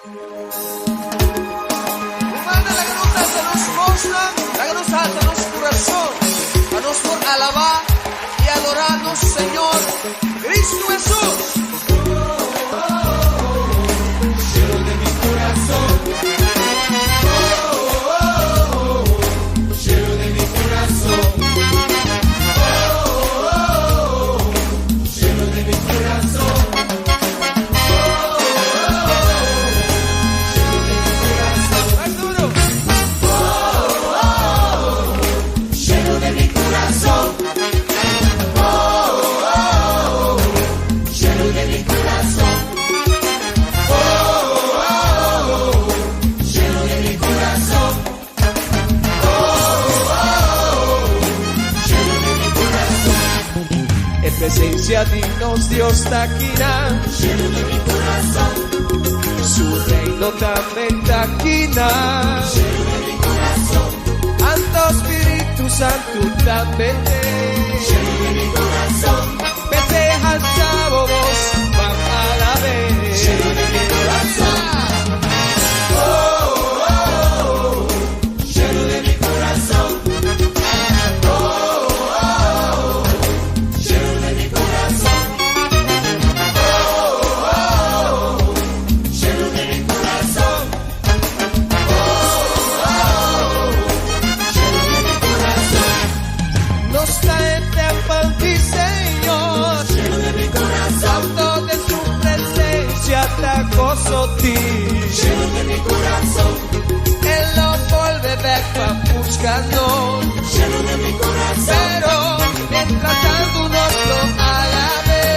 Rumannan, laga nos alsa nos bosnan, laga nos alsa nos kurason, pa nos por alabá i adorá nos Señor Kristu Hesus. E presencia di nos Dios ta akinan. Shelu di mi kurason. Su reino tambe ta akinan. Shelu di mi kurason. Anto Spiritu Santu tambe te. Shelu di mi kurason. P'esei halsa bo bos pa alab'é. Shelu di mi kurason. Nos ta e tempel di Señor. Santo den su presencia ta gozo tin. E lo bolbe bek pa busca nos. Pero mientras tanto nos lo alab'é.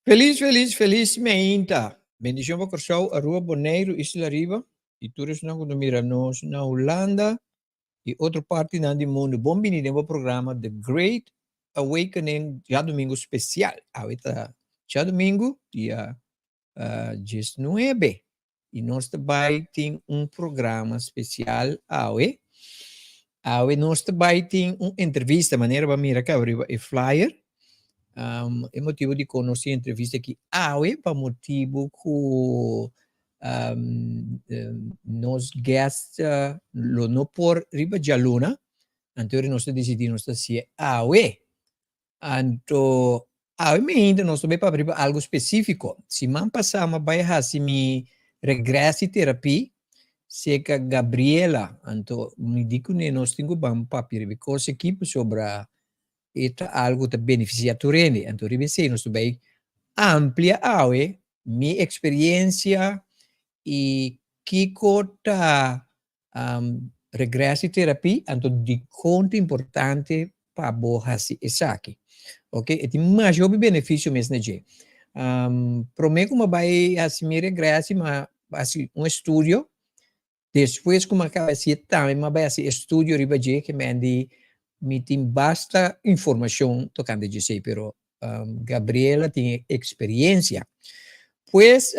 Felis felis felis meinta. Bendishon pa Kòrsou, Aruba, Boneiru, Isla Riba i tur esnan ku ta mira nos na Hulanda i otro partinan di mundu. Bon bini den bo programa The Great Awakening djadumingu spesial. Awe ta djadumingu dia diesnuebe i nos ta bai tin un programa spesial awe. Awe nos ta bai tin un entrevista, manera bo a mira kaba riba e flyer. E motibu dikon nos tin entrevista aki awe pa motibu ku nos guest lo no por riba djaluna, anto nos ta disidí nos ta hasié awe. Anto awe mainta nos ta bai papia riba algu spesífiko. Siman pasá mi a bai hasi mi regressieterapie serka Gabriela. Anto mi di kuné nos tin ku ban papia riba e kos aki pasobra e ta algu ku ta benefisiá tur hende. Anto riba esei nos ta bai amplia awe mi eksperiensia i kiko ta Regressieterapie, anto dikon ta importante pa bo hasi esaki? Ok, e tin masha hopi benefisio mes na dje. Prome ku mi a bai hasi mi regressie, mi a hasi un estudio, despues ku mi a kaba hasi tambe mi a bai hasi estudio riba dje, ke men di mi tin basta informashon tokante dje esei, pero Gabriela tin e experiencia. Pues,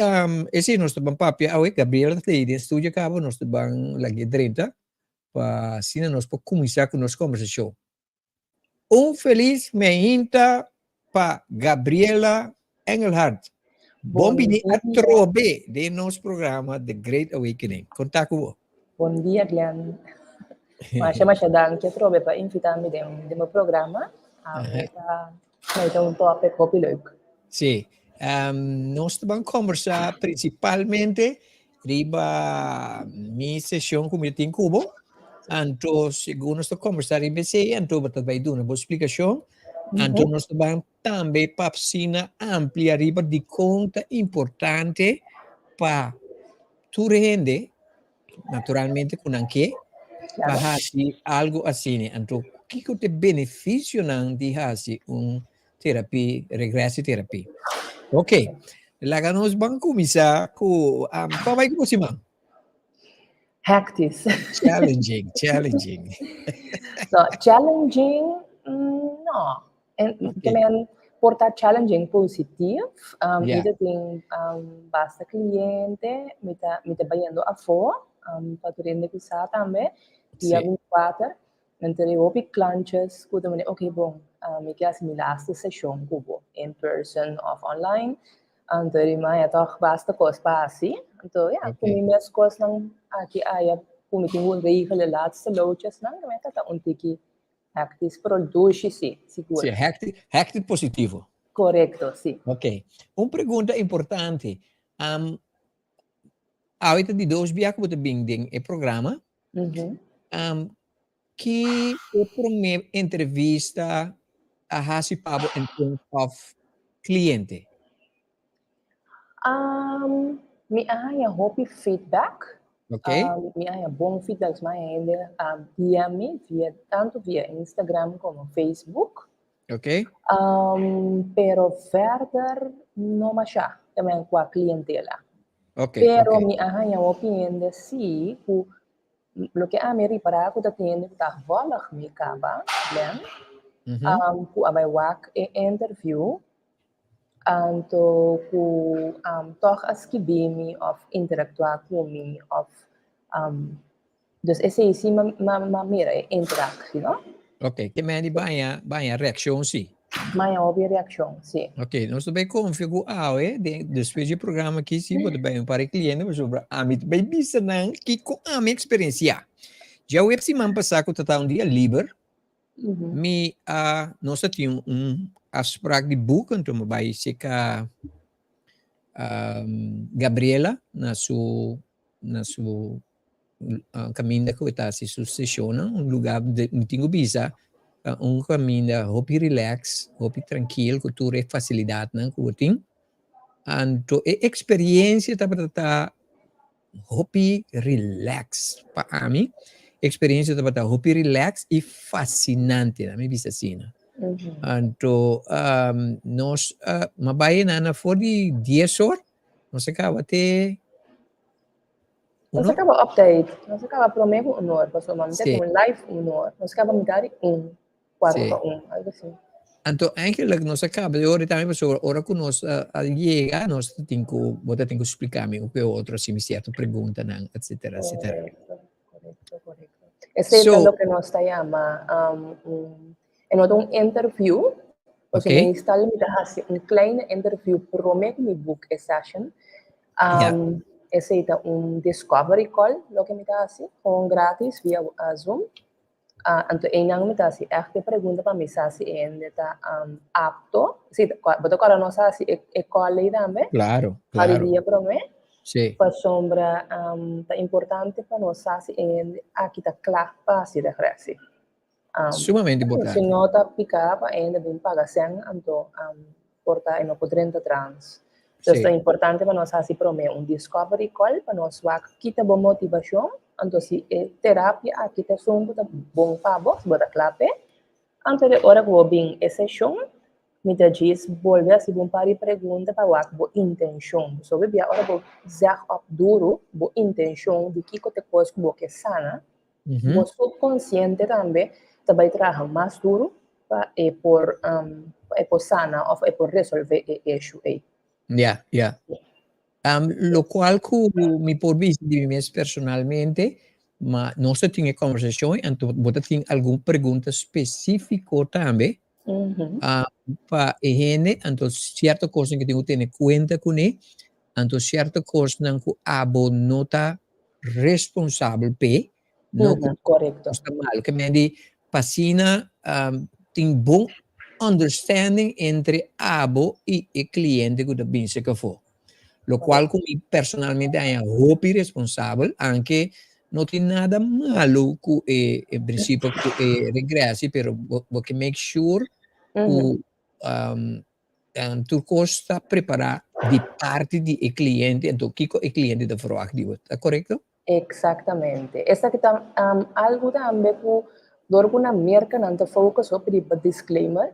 esei nos ta ban papia awe, Gabriela ta ei den studio caba, nos ta ban lag'é drenta pa asina nos por cuminsa cu nos conversacion. Un feliz meinta pa Gabriela Engelhardt. Bon bini atrobe den nos programa The Great Awakening. Con ta cu bo? Bon dia Glenn. Masha masha danki atrobe pa invita mi den den bo programa. Awe ta mi ta un topic hopi leuk. Sí. Nos ta ban kombersá prinsipalmente riba mi seshon ku mi tin ku bo. Anto segun nos ta kombersá riba esei, anto bo ta bai duna bo splikashon. Anto nos ta ban tambe pa asina amplia riba dikon ta importante pa tur hende, naturalmente ku nan ke, pa hasi algu asina. Anto kiko ta e benefisionan di hasi un terapia, regressieterapie? Ok, laga nos ban kuminsá ku, pa bai ku bo siman? Hectisch. Challenging, challenging. No, challenging, no. En, okay. Men por ta challenging positief. Yeah. Mi ta tin basta cliente, mi ta, mi ta bayendo afó, pa tur hende ku sa tambe, dia 24. Anto e hopi klantjes ku ta manda, okay bon, mi ke hasi mi laatste seshon ku bo, in person of online. Anto di maya tòg basta kos pa hasi. Anto ya, ku mi mes kosnan aki aya ku mi tin ku regel e laatste loutjesnan, mi ta ta un tiki hectisch, pero dushi si, sigur. Si, hectisch, hectisch positivo. Korekto, si. Ok. Un pregunta importante. Awe ta di dos bia ku bo ta bin den e programa. Ki e promé entrevista a hasi pa bo in terms of kliente? Mi a haña hopi feedback. Mi a haña bon feedbacks. Mi a haña hende a DM mi via tantu via Instagram komo Facebook. Pero verder no masha tamen kua klientela. Pero mi a haña hopi hende si ku Loke ami ripará ku ta tende ku ta volg mi kaba, Glenn, ku a bai wak e interview, anto ku tòg a skibi mi òf interaktuá ku mi òf, dus esei si m'a mira e interaktie, no? Oké, ke men di baña, baña reakshon si. Baña hopi reakshon, si. Oké, nos ta bai konfia ku awe, den despues di e programa aki si bo ta bai un par di kliente pasobra ami ta bai bisa nan kiko ami eksperensiá. Djawe siman pasá ku ta ta un dia liber, mi a, nos a tin un afsprak di boek, anto mi bai seka Gabriela na su na su kaminda ku e ta hasi su seshonnan, un lugá mi tin ku bisa ta un kaminda hopi rilèks, hopi trankil ku tur e fasilidatnan ku bo tin. Anto e eksperiensia tabata ta hopi rilèks pa ami, e eksperiensia tabata hopi rilèks i fasinante, laat mi bisa asina. Anto nos m'a bai na for di 10 or, nos a kaba te Nos a kaba op tijd. Nos a kaba promé ku 1 or, pasobra mi ta un live 1 or. Nos a kaba mitar di 1, 12:45, algu asina. Anto eigenlijk nos a kaba di ora tambe pasobra ora ku nos a yega nos tin ku bo ta tin ku splika mi un ku e otro si mi sierto preguntanan, etcetera, etcetera. Korekto. Esei ta loke nos ta yama un e no ta un interview, pasobra meestal mi ta hasi un kleine interview promé ku mi book e session. Esei ta un discovery call loke mi ta hasi, gewoon gratis via Zoom. Anto einan mi ta hasi ègt e pregunta pa mi sa si e hende ta apto. Si, bo ta kòrda nos a hasi e call ei tambe? Claro, claro. Hari dia promé. Sí. Pasobra ta importante pa nos sa si e hende aki ta kla pa hasi regressie. Sumamente importante. Si no ta piká pa e hende bin paga sèn, anto por ta e no por drenta trans. Dus ta importante pa nos hasi promé un discovery call pa nos wak ki ta bo motivashon, anto si e terapia aki ta esun ku ta bon pa bo, si bo ta kla p'e, anto di ora ku bo bin e seshon, mi ta djis bolbe hasi bo un par di pregunta pa wak bo intenshon. Pasobra bia ora bo zeg op duru bo intenshon di kiko ta e kos ku bo ke sana, bo subkonsiente tambe ta bai traha mas duru pa e por pa e por sana òf e por resolvé e issue ei. Ya, ya. Lokual ku mi por bisa di mi mes personalmente, ma nos ta tin e kòmbersashon anto bo ta tin algun pregunta spesífiko tambe pa e hende, anto sierto kosnan ku tin ku tene kuenta kuné, anto sierto kosnan ku abo no ta responsabel p'e, no ku ta malo. Ke men di pa asina tin bon understanding entre abo i e kliente ku ta bin seka afó. Lokual ku mi personalmente haña hopi responsabel, anke no tin nada malu ku e en prinsipio ku e regressie, pero bo ke make sure ku tur kos ta prepará di parti di e kliente, anto kiko e kliente ta verwagt di bo. Ta korekto? Exactamente. Esaki ta algu tambe ku dor ku na Merka nan ta focus hopi riba disclaimer.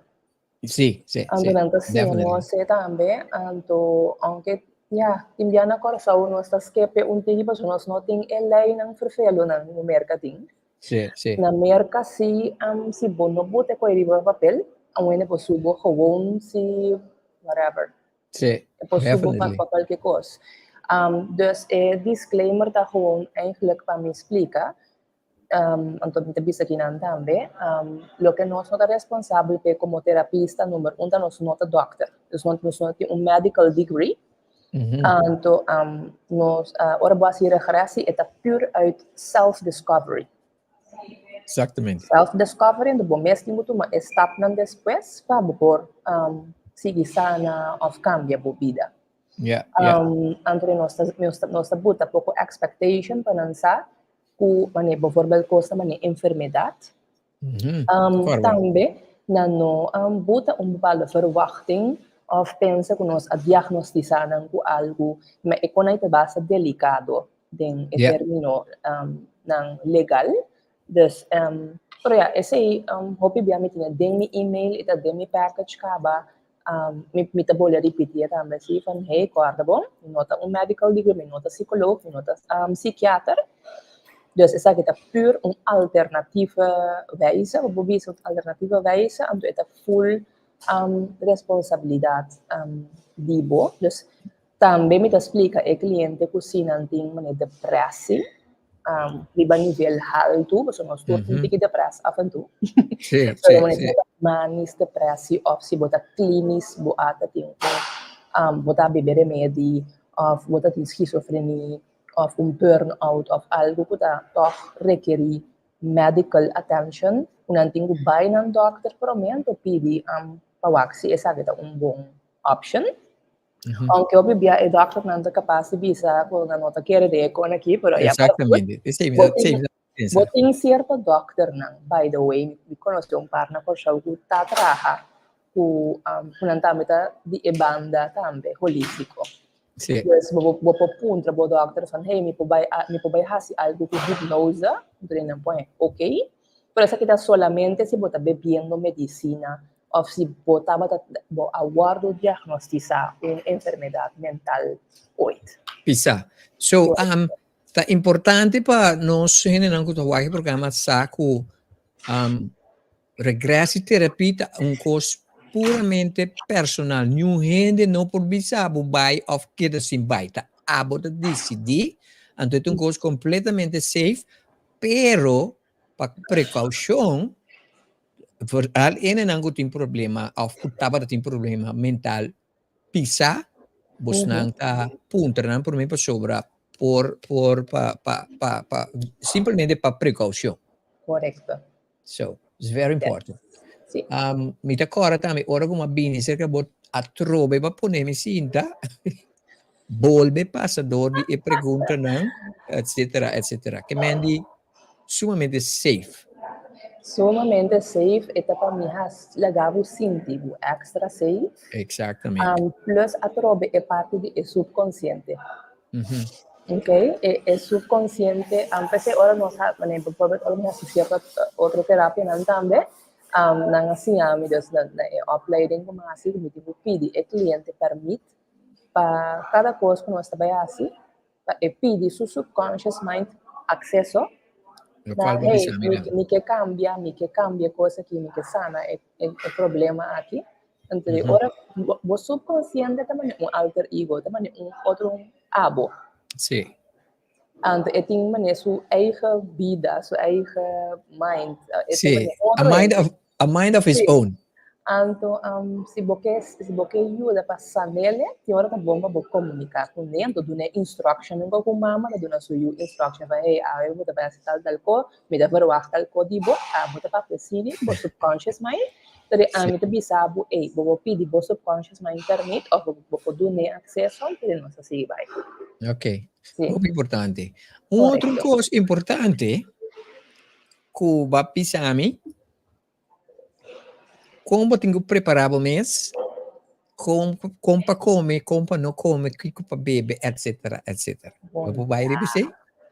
Sí, Anto nan ta siña nos e tambe. Anto aunke ya, tin bia na Kòrsou nos ta skepe un tiki pasobra nos no tin e leinan ferfelonan ku Merka tin. Na Merka si si bo no buta e koe riba papel, a un hende por subo gewoon si whatever. E por subo pa kualke kos. Dus e disclaimer ta gewoon eigenlijk pa mi splika, anto mi ta bisa kinan tambe, loke nos no ta responsabel p'e komo terapista, number un ta nos no ta dòkter, dus nos no tin un medical degree, anto nos ora bo hasi regressie e ta pur uit self discovery. Self-discovery, anto bo mes tin ku tuma e stapnan despues pa bo por sigui sana òf kambia bo bida. Anto nos ta nos ta buta poko expectation pa nan sa ku manera bijvoorbeeld kos ta manera enfermedat. Tambe nan no buta un bepaalde verwachting òf pensa ku nos a diagnostisá nan ku algu, ma e kon ei ta basta delikado den e término nan legal. Dus, pero ya, esei hopi bia mi tene den mi email, e ta den mi package kaba. Mi ta bolbe ripitié tambe si van hey, kòrda bon, mi no ta un medical degree, mi no ta psikoloog, mi no ta psikiater. Dus esaki ta pur un alternative wijze, bo por bisa un alternative wijze, anto e ta full responsabilidat di bo. Dus tambe mi ta splika e kliente ku si nan tin manera depressie riba nivel haltu, pasobra nos tur tin tiki depres af en toe. Pero manera si bo ta manis depressie òf si bo ta klinis bo a ta tin un bo ta bebe remedi òf bo ta tin schizofrenie òf un burn-out òf algu ku ta tòg rekerí medical attention, ku nan tin ku bai nan dòkter promé anto pidi pa wak si esaki ta un bon option. Aunke hopi bia e dokternan ta kapas di bisa ku nan no ta kere den e kon aki, pero ya para Exactamente. Esei mi ta, esei mi ta pensa. Bo tin sierto dokternan, by the way, mi konosé un par na Kòrsou ku ta traha ku ku nan tambe ta di e banda tambe holístiko. Dus bo bo por puntra bo dokter van hey mi por bai mi por bai hasi algu ku hipnose, enton nan pone oké, pero esaki ta solamente si bo ta bebiendo medisina. Òf si bo tabata bo a wòrdu diagnostisá un enfermedat mental ooit. Pisá. So, ta importante pa nos hendenan ku ta wak e programa sa ku regressieterapie ta un kos puramente personal. Niun hende no por bisa bo bai òf keda sin bai. Ta abo ta disidí, anto e ta un kos kompletamente safe, pero pa prekoushon Vooral enenan ku tin problema òf ku tabata tin problema mental pisá, bosnan ta puntra nan promé pasobra por por pa pa pa pa simplemente pa prekoushon. Korekto. So, it's very important. Si. Mi ta kòrda tambe ora ku mi a bini serka bo atrobe bo a pone mi sinta, bolbe pasa dor di e preguntanan, etcetera, etcetera. Ke men di sumamente safe. Sumamente safe, e ta pa mi has laga bo sinti bo extra safe. Exactamente. Plus atrobe e parti di e subconsciente. Ok, e subconsciente, p'esei ora nos ha, manera bijvoorbeeld ora mi hasi cierto otro terapianan tambe, nan a siña mi dus na e opleiding ku mi a hasi, mi tin ku pidi e cliente permit pa kada kos ku nos ta bai hasi, pa e pidi su subconscious mind acceso Lo na, cual bo hey, bisa, mi, mira. mi ke cambia, mi ke cambia cos aki, mi ke sana e, e, e problema aki. Anto di ora bo, bo subconsciente ta mane un alter ego, ta mane un otro abo. Anto e tin mane su eigen bida, su eigen mind. E ta mane A otro mind hende. of, a mind of his own. Anto, si bo ke, si bo ke yuda pa san'ele, tin ora ta bon pa bo komuniká kuné, anto dun'é instruction nunka ku mama ta duna su yu instruction pa hey, awe bo ta bai hasi tal tal ko, mi ta verwagt tal ko di bo, abo ta papia asina bo subconscious mind, pero ami ta bisa bo, ey, bo por pidi bo subconscious mind permit òf bo por dun'é akseso, pero nos ta sigui bai. Ok, hopi importante. Un otro kos importante ku bo a bisa mi, Kon bo tin ku prepará bo mes, kon kon pa kome, kon pa no kome, kiko pa bebe, etsetera, etsetera. Bo por bai riba esei?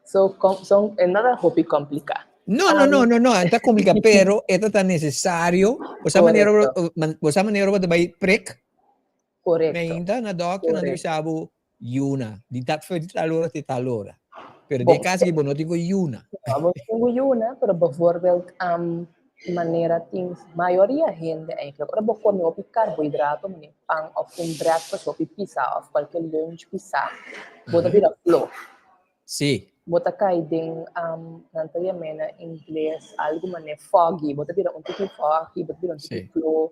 So, kon, son, e no ta hopi kompliká. No, no, no, no, no, e ta kompliká, pero e ta ta nesesario. Bo sa manera bo, bo sa manera bo ta bai prek? Korekto. Meinta na dòkter, nan ta bisa bo, Yuna. Di dat fe di tal ora te tal ora. Pero den caso ki bo no tin ku yuna. No, bo no tin ku yuna, pero bijvoorbeeld manera tin mayoria hende eigenlijk, ora bo come hopi carbohidrato, manera pan of un breakfast hopi pisa of cualkier lunch pisa, bo ta bira flo. Bo ta kai den, nan ta yam'é na ingles algu manera foggy, bo ta bira un tiki foggy, bo ta bira un tiki flo,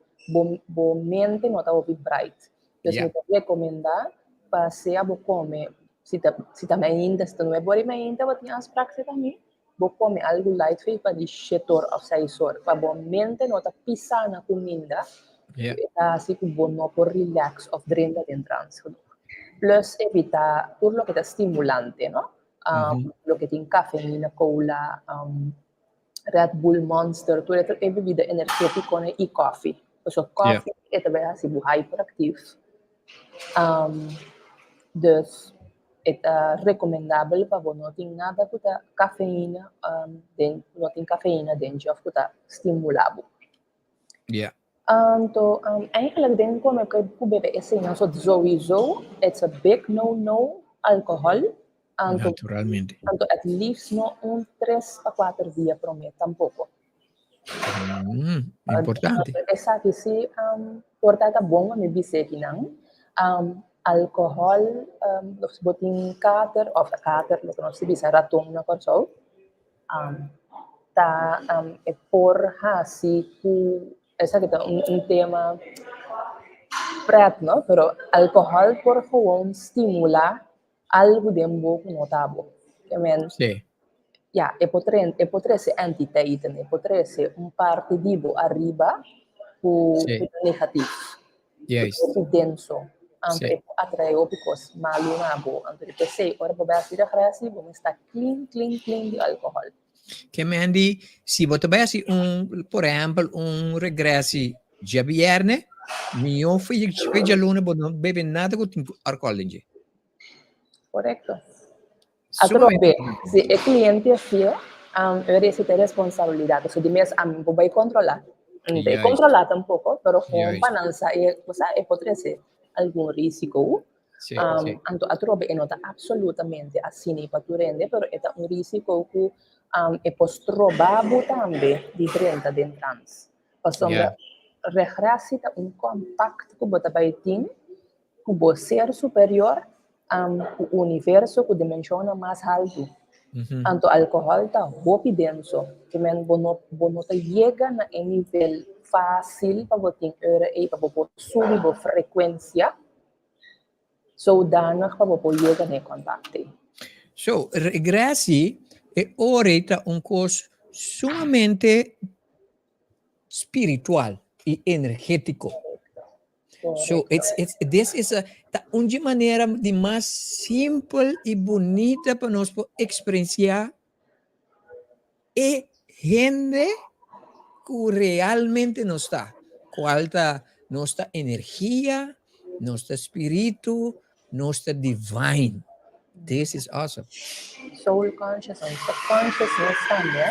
bo mente no ta hopi bright. Dus mi ta rekomendá pa sea bo kome, si ta si ta mainta, si ta nuebe ora di mainta bo tin afsprak serka mi, bo kome algu light for pa di shete or òf seis or, pa bo mente no ta pisá na kuminda, ku e ta hasi ku bo no por relax òf drenta den trans genoeg. Plus evitá tur loke ta stimulante, no? Loke tin kafeina, kola, Red Bull, Monster, tur e bebida energéticonan i koffie. Pasobra koffie e ta bai hasi bo hyperactief. Dus e ta recomendabel pa bo no tin nada ku ta kafeïna den, no tin kafeïna den dje òf ku ta stimulá bo. Anto eigenlijk den kome ku bebe eseinan so sowieso it's a big no no alcohol. Anto, Naturalmente. Anto at least no un 3 pa 4 dia promé tampoko. Importante. Esaki si por ta ta bon pa mi bisa akinan. Alcohol, si bo tin kater of kater loke nos ta bisa raton na Kòrsou, ta e por hasi ku esaki ta un tema pret no, pero alcohol por gewoon stimula algu den bo ku no ta bo. Ke men, ya, e por tren, e por trese entiteiten, e por trese un parti di bo ariba ku ku ta negatief. Ku ta hopi denso. Anto e por atrae hopi kos malu na bo. Anto di p'esei ora bo bai hasi regresi bo mester sta clean, clean, clean di alkohòl. Ke men di, si bo ta bai hasi un, por ehèmpel, un regresi djabièrnè, mihó fe djaluna bo no bebe nada ku tin alkohòl den dje. Korekto. Atrobe, si e kliente hasié, e resi ta e responsabilidat. Pasobra di mes ami bo bai kontrolá. N ta kontrolá tampoko, pero kon pa nan sa e bo sa e por trese algun risiko. Anto atrobe e no ta absolutamente asina pa tur hende, pero e ta un risiko ku e por stroba bo tambe di drenta den trans. Pasobra regresi ta un kontakto ku bo ta bai tin ku bo ser superior, ku universo, ku dimenshonnan mas haltu. Anto alkohòl ta hopi denso, ke men bo no bo no ta yega na e nivel fásil pa bo tin ora ei pa bo por subi bo frekuensia zodanig pa bo por yega na e kontakto ei. So, regresi e ora ei ta un kos sumamente spiritual i energétiko. So it's it's this is a ta un dje manera di mas simpel i bunita pa nos por eksperensiá e hende ku realmente nos ta, kual ta nos ta energia, nos ta spiritu, nos ta divine. This is awesome. Soul consciousness, subconsciousness tambe.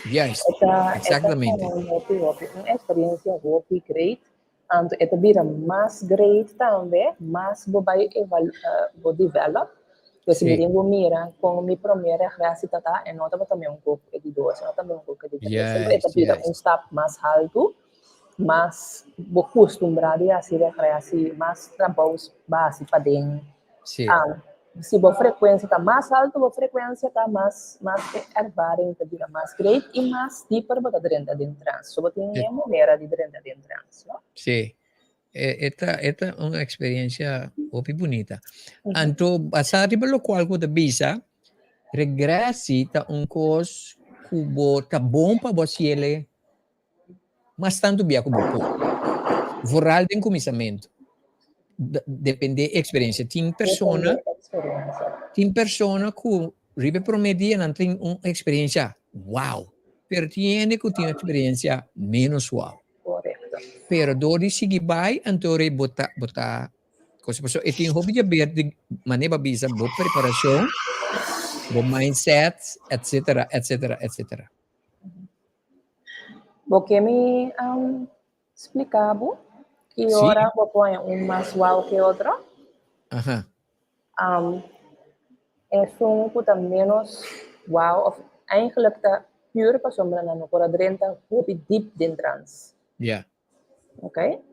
Juist, exactamente. E ta hopi hopi un experiencia hopi great. Anto e ta bira mas great tambe, mas bo bai evalu bo develop. Pues si mi tin bo mira kon mi prome regressie ta ta, e no tabata mi un kok e di dos, e no tabata mi un kok e di tres. Semper e ta bira un stap mas haltu, mas bo kustumbrá di hasi regressie, mas trabou bo hasi paden. Si bo frekuensia ta mas haltu, bo frekuensia ta mas, mas e ervaring ta bira mas great i mas dieper bo ta drenta den trans. So bo tin e manera di drenta den trans, no? Sí. E ta, e ta un eksperensia hopi bunita. Anto, basá riba lokual ku bo ta bisa, regresi ta un kos ku bo ta bon pa bo hasiel Mas tantu bia ku bo por. Vooral den kuminsamentu. Depende e eksperensia. Tin persona, tin persona ku riba e promé dia nan tin un eksperensia wow. Pero tin hende ku tin un eksperensia ménos wow. Pero dor di sigui bai anto rei bo ta bo ta Cosa pasobra e tin hopi di haber di manera bo a bisa bo preparashon, bo mindset, etcetera, etcetera, etcetera. Bo ke mi splika bo ki ora bo por haña un mas wow ke otro? Aha. Esun ku ta ménos wow òf eigenlijk ta pur pasobra nan no por a drenta hopi dip den trans. Ya. Ok.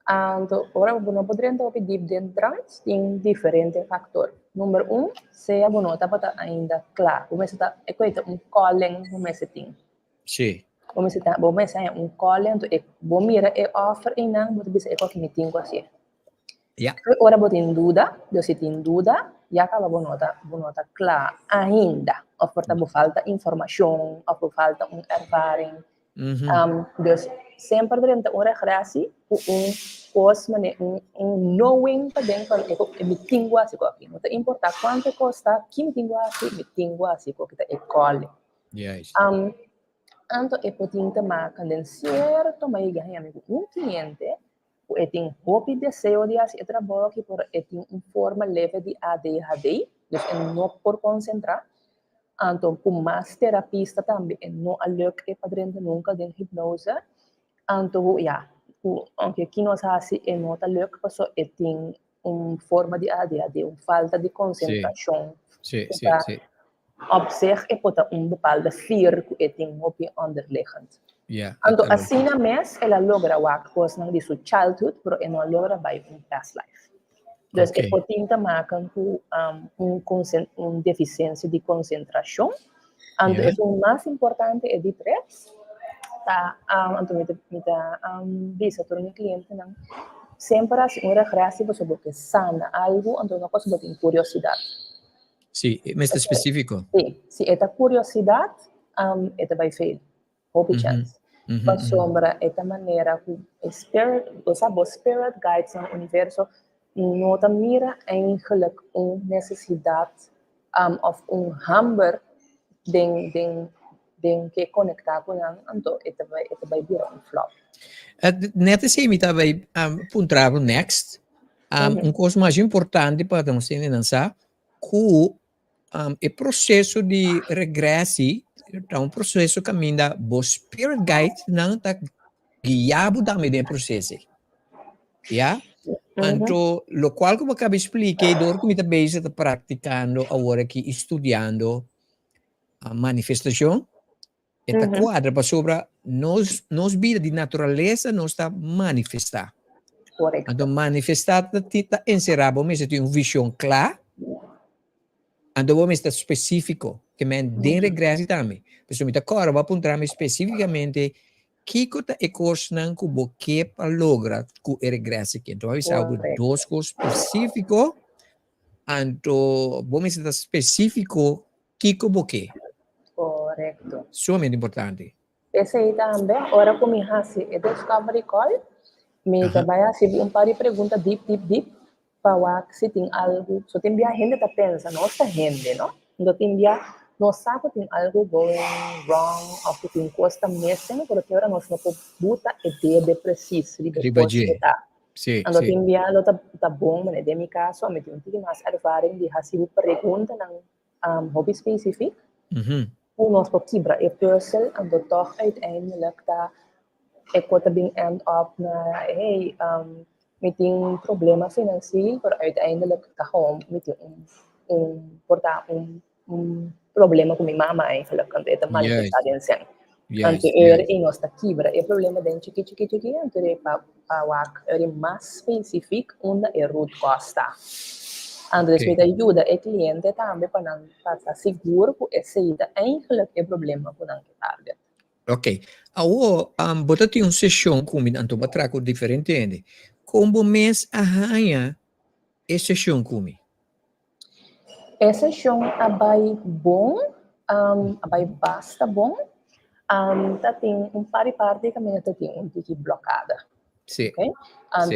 Anto ora bo no por drenta hopi dip den trans tin diferente factor. Number un, sea bo no tabata ainda kla. Bo mester ta, e koe ta un calling bo mester tin. Sí. Bo mester ta, bo mester haña un calling, anto e, bo mira e offer einan, bo ta bisa e koki mi tin ku hasié. Ja. Ora bo tin duda, dus si tin duda, ya kaba bo no ta, bo no ta kla ainda. Of por ta bo falta informashon, of bo falta un ervaring. Dus semper drenta un regressie ku un kos mane un un knowing paden pa e ku mi tin ku hasi ku aki. No ta importa kuantu e kosta, ki mi tin ku hasi, mi tin ku hasi ku aki ta e kòle. Anto e por tin te maka den sierto maiga haña mi ku un kliente ku e tin hopi deseo di hasi e trabou aki pero e tin un forma leve di ADHD, dus e no por konsentrá. Anto ku mas terapista tambe e no a luk e pa drenta nunka den hipnose. Anto ya, ku ounke ki nos hasi e no ta luk paso e tin un forma di ADHD, un falta di konsentrashon. Sí, sí, sí. Op zich e por ta un bepaalde fear ku e tin hopi onderliggend. Ja, Anto asina mes el a logra wak kosnan di su childhood, pero e no a logra bai un past life. Dus e por tin te maken ku un un deficiencia di konsentrashon. Anto esun mas importante e di tres ta anto mi ta mi ta bisa tur mi klientenan semper hasi un regresie pasobra bo ke sana algu anto no pasobra bo tin kuriosidat. Sí, e mester spesífiko. Sí, si e ta kuriosidat, e ta bai fail. Hopi chèns. Pasobra e ta manera ku e spirit, bo sa bo spirit guides nan universo no ta mira eigenlijk un nesesidat òf un hamber den den den ke konektá ku nan, anto e ta bai e ta bai bira un flop. Net esei mi ta bai puntra bo next. Un kos mas importante pa nos hendenan sa ku e proseso di regresi ta un proseso kaminda bo spirit guide nan ta. Guia bo tambe den e proceso ei. Ya? Anto, locual cu bo acaba explica ei, door cu mi ta bezig ta practicando awor aki y studiando manifestacion, e ta cuadra pasobra nos, nos bida di naturaleza nos ta manifesta. Anto manifesta ta, ta encera bo mester tin un vision cla, Anto bo mester ta spesífiko, ke men den regresi tambe. Pasobra mi ta kòrda bo a puntra mi spesífikamente kiko ta e kosnan ku bo ke pa logra ku e regresi aki. Anto bo a bisa bo dos kos spesífiko, anto bo mester ta spesífiko kiko bo ke. Korekto. Sumamente importante. P'esei tambe, ora ku mi hasi e discovery call, mi ta bai hasi un par di pregunta dip, dip, dip, pa wak si tin algu, so tin bia hende ta pensa nos ta hende no, enton tin bia nos sa ku tin algu going wrong of ku tin kos ta missing pero tin ora nos no por buta e dede presis riba e kos ku ta. Anto tin bia lo ta bon, manera den mi kaso ami tin un tiki mas ervaring di hasi bo preguntanan hopi spesifik ku nos por kibra e pùzel anto tòg uiteindelijk ta e kos ta bin end up na hey mi tin problema financieel pero uiteindelijk ta gewoon mi tin un un por ta un un problema ku mi mama eigenlijk anto e ta manifestá den sèn. Anto e ora ei nos ta kibra e problema den chiki chiki chiki anto e pa pa wak ora e mas specifiek unda e root cause ta. Anto despues ta yuda e cliente tambe pa nan pa ta sigur ku esei ta eigenlijk e problema ku nan ke target. Ok. Awo, bo ta tin un seshon ku mi, anto bo a traha ku diferente hende. Kon bo mes a haña e seshon ku mi? E seshon a bai bon, a bai basta bon. Ta tin un par di parti kaminda ta tin un tiki blokada. Sí. Ok?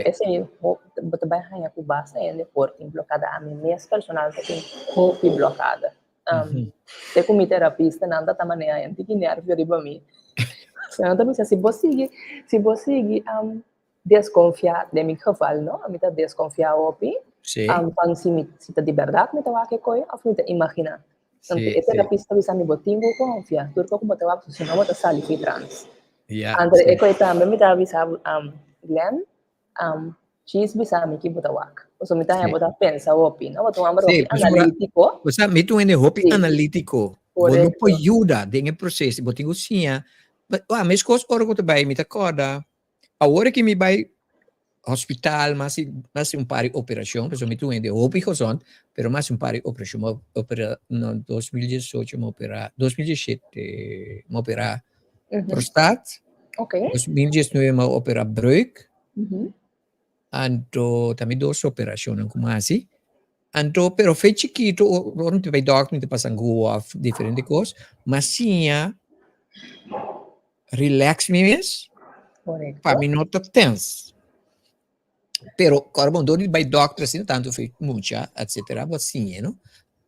Esei bo ta bai haña ku basta hende por tin blokada. Ami mes personal ta tin hopi blokada. Te ku mi terapistanan ta ta manera nan tiki nervio riba mi. So nan ta bisa si bo sigui, si bo sigui deskonfia, den mi geval no, mi ta deskonfia hopi, pan si mi si ta di bèrdat mi ta wak e koi òf mi ta imaginá. Anto e terapista ta bisa mi bo tin ku konfia, tur kos ku bo ta wak si no bo ta sali fi trans. Anto e koi tambe mi ta bisa Glenn, Djis bisa mi ki bo ta wak. Pasobra mi ta haña bo ta pensa hopi, no? Bo ta un homber hopi analítiko. Bo sa, mi ta un hende hopi analítiko. Bo no por yuda den e proseso. Bo tin ku siña. Wak, meskos ora ku ta bai, mi ta kòrda, awor ki mi bai hospital, mi hasi, mi hasi un par di operashon, pasobra mi ta un hende hopi gezond, pero mi hasi un par di operashon. Mi a opera na 2018, mi a opera, 2017 mi a opera prostat. 2019 mi a opera breuk. Anto ta mi dos operacionnan cu mi haci. Anto, pero fe chikito, ora mi ta bay dokter mi ta pasa angu of diferente cos, mi a siña relax mi mes pa mi no ta tense. Pero ora bo dor di bay dokter asina tanto fe mucha etcetera bo a siña no.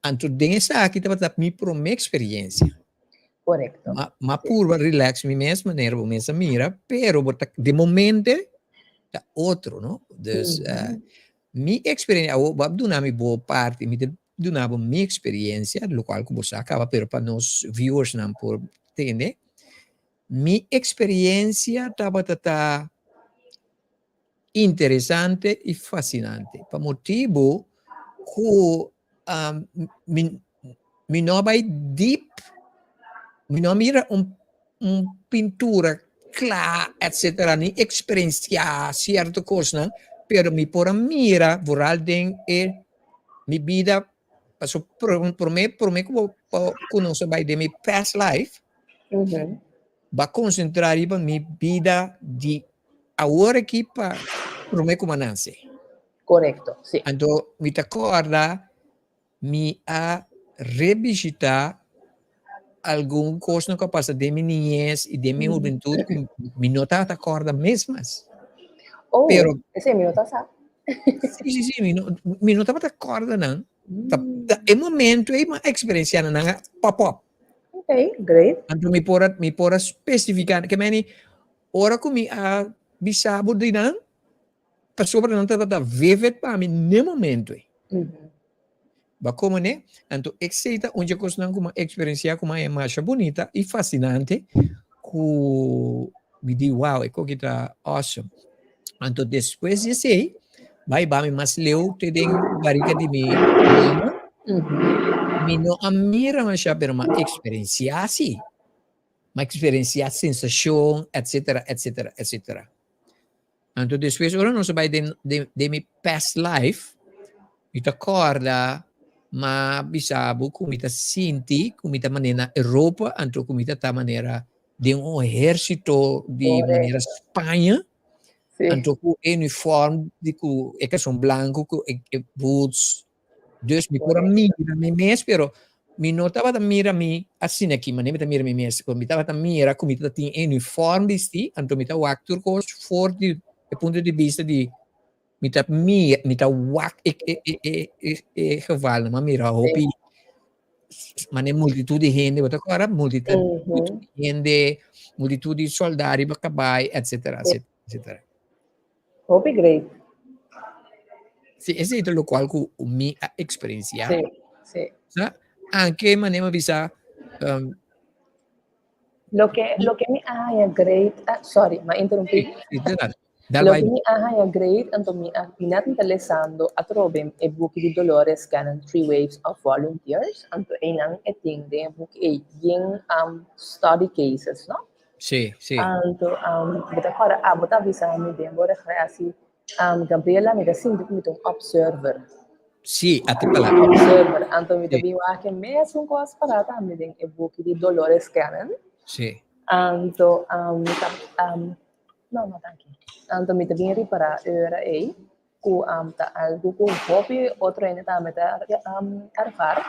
Anto den esaki tabata mi prome experiencia. Correcto. Ma, ma purba relax mi mes manera bo mes a mira, pero bo ta de momente ta otro, no? Dus mm -hmm. uh, mi experiencia, awo bo duna mi bo parti, mi te duna bo mi experiencia, lo cual ku bo sa kaba, pero pa nos viewers nan por tende, mi experiencia tabata ta interesante i fasinante, pa motibu ku mi mi no a bai dip, mi no a mira un un pintura kla etcetera ni eksperensiá sierto kosnan, pero mi por a mira vooral den e mi bida paso promé promé ku bo ku nos a bai den mi past life Bo a konsentrá riba mi bida di awor aki pa promé ku mi a nase. Korekto, si. Anto mi ta kòrda mi a rebishitá algun kosnan ku a pasa den mi niñes i den mi hubentut ku mi no tabata kòrda mes mas. Oh, Pero, esei mi no ta sa. Si, si, si, mi no, mi no tabata kòrda nan. Ta, ta e momento ei mi a eksperensiá nan, nan a pop up. Ok, great. Anto mi por a, mi por a specifica, ke meni, ora ku mi a bisa bo di nan, pasobra nan tabata vivid pa mi n'e momento ei. Bo a komo ne? Anto esei ta un dje kosnan ku mi a eksperensiá ku mi a haña masha bunita i fasinante ku. Mi di, "Wow, e kos ta awesome." Anto despues di esei, bai ba mi mas leu te den barika di mi mama. Mi no a mira masha, pero m'a eksperensiá si. M'a eksperensiá sensashon, etcetera, etcetera, etcetera. Anto despues ora nos a bai den mi past life, mi ta kòrda m'a bisa bo ku mi ta sinti ku mi ta manera na Europa, anto ku mi ta ta manera den un ehérsito di manera Spaña, anto ku e uniform di ku e karson blanku ku e boots. Dus mi por a mira mi mes, pero mi no tabata mira mi asina aki, manera mi ta mira mi mes. Mi tabata mira ku mi ta tin e uniform bisti, anto mi ta wak tur kos for di e punto di bista di mi ta mira, mi ta wak e gevalnan, mi a mira hopi manera multitud di hende, bo ta kòrda? Multitud di hende, multitud di sòldá riba kabai, etcetera, etcetera. Hopi great. Sí, esei ta lokual ku mi a eksperensiá. Sí, sí. Sa? Anke manera mi a bisa, Loke mi a haña great, ah, sorry, m'a interumpí. Sí, de nada. Dal Loke bai. mi a haña great, anto mi a, mi net mi ta lesando atrobe e buki di Dolores Cannon, Three Waves of Volunteers, anto einan e tin den e buki ei yen study cases, no? Sí, sí. Anto, bo ta kòrda, abo ta avisa mi den bo regressie, Gabriela, mi ta sinti ku mi ta un observer. Sí, a te palabra. Observer. Anto mi ta bin wak e mesun kos pará tambe den e buki di Dolores Cannon. Sí. Anto, mi ta, no, no ta aki. Anto mi ta bin ripará e ora ei ku ta algu ku hopi otro hende tambe ta ervaar,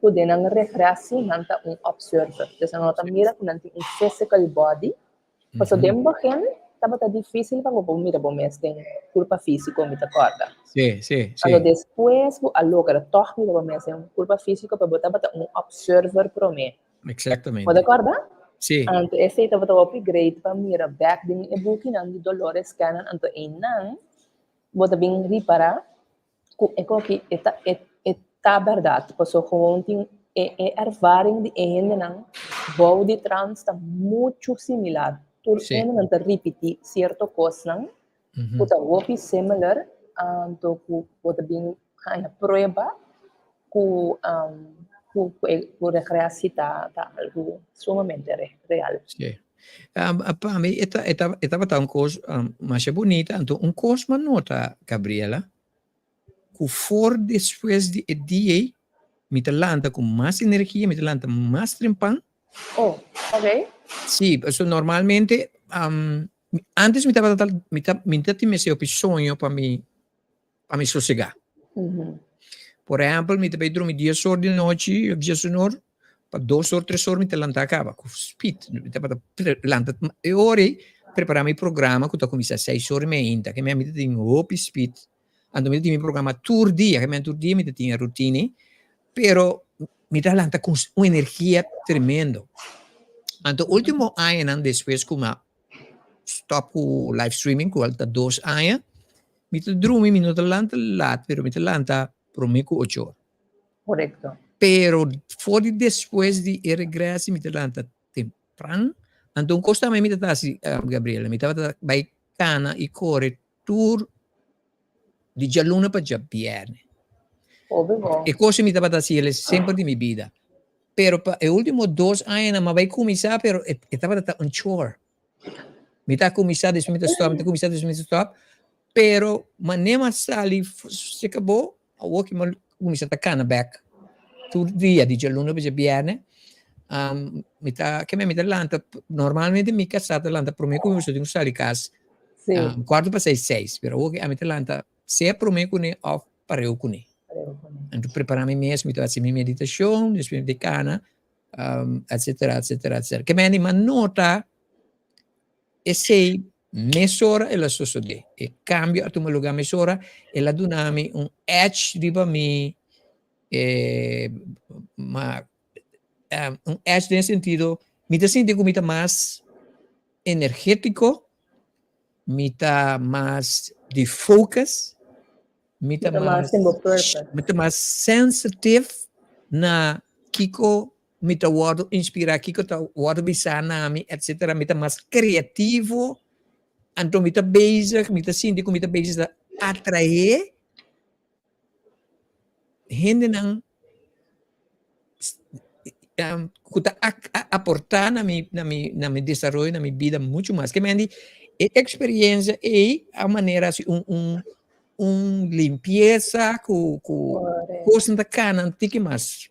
ku den nan regressie nan ta un observer. Dus nan no ta mira ku nan tin un physical body, pasobra den begin tabata difísil pa bo por mira bo mes den kurpa físiko, mi ta kòrda. Sí, sí, sí. Anto despues bo a logra tòg mira bo mes den kurpa físiko, pero bo tabata un observer promé. Exactamente. Bo ta kòrda? Sí. Anto esei tabata hopi great pa mira bèk den e bukinan di Dolores Cannon, anto einan bo ta bin ripará ku e koki e ta e e ta bèrdat, pasobra gewoon tin e e ervaring di e hendenan bou di trans ta muchu similar. Tur hendenan ta ripití sierto kosnan ku ta hopi similar, anto ku bo ta bin haña prueba ku ku ku regressie ta ta algu sumamente real. Sí. Pa mi e ta e ta e tabata un kos masha bunita, anto un kos mi a nota, Gabriela, ku for despues di e dia ei mi ta lanta ku mas energia, mi ta lanta mas trempan. Oh, okay. Sí, pasobra normalmente antes mi tabata mi ta mi ta tin mester hopi soño pa mi pa mi sosegá. Por ehèmpel, mi ta bai drumi dies or di nochi, 10 or, pa 2 or, 3 or mi ta lanta kaba, ku speed. Mi tabata lanta e ora ei, prepará mi programa ku ta kuminsá 6 or i mei ainda. Ke mi ta tin hopi speed. Anto mi ta tin mi programa tur dia, ke tur dia mi ta tin e routine, pero mi ta lanta ku un energia tremendo. Anto último añanan despues ku mi a stop ku live streaming, ku al ta 2 aña, mi ta drumi, mi no ta lanta lat, pero mi ta lanta promé ku 8 or. Pero for di despues di e regressie mi ta lanta tempran. Anto un kos tambe mi ta hasi, Gabriela, mi tabata bai kana i kore tur di djaluna pa djabièrnè. Hopi bon. E kos mi tabata hasi el semper di mi bida. Pero pa e último 2 añanan mi a bai kuminsá, pero e tabata ta un chore. Mi ta kuminsá, despues mi ta stòp, mi ta kuminsá, despues mi ta stòp. Pero manera mi a sali se kabó, awor ku mi a kuminsá ta kana bèk tur dia di djaluna pa djabièrnè, mi ta ke mi ta lanta, normalmente mi kasá ta lanta promé ku mi pasobra tin ku sali kas 5:45, 6, pero awor ami ta lanta sea promé kuné òf pareu kuné. Anto prepará mi mes, mi ta hasi mi meditashon, despues mi ta kana, etcetera, etcetera, etcetera. Ke mi a nota esei mesora el a sosodé. E kambio a tuma lugá mesora, el a duna mi un edge riba mi, ma un edge den sentido, mi ta sinti ku mi ta mas energétiko, mi ta mas di focus, mi ta mas, mi ta mas sensitive na kiko. mi ta wòrdu inspirá, kiko ta wòrdu bisá na mi, etsetera. Mi ta mas kreativo, anto mi ta bezig, mi ta sinti ku mi ta bezig ta atraé hendenan ku ta aportá na mi na mi na mi desaroyo, na mi bida muchu mas. Ke men di e eksperiencia ei a manera asi un un un limpiesa ku ku kosnan ta kana un tiki mas.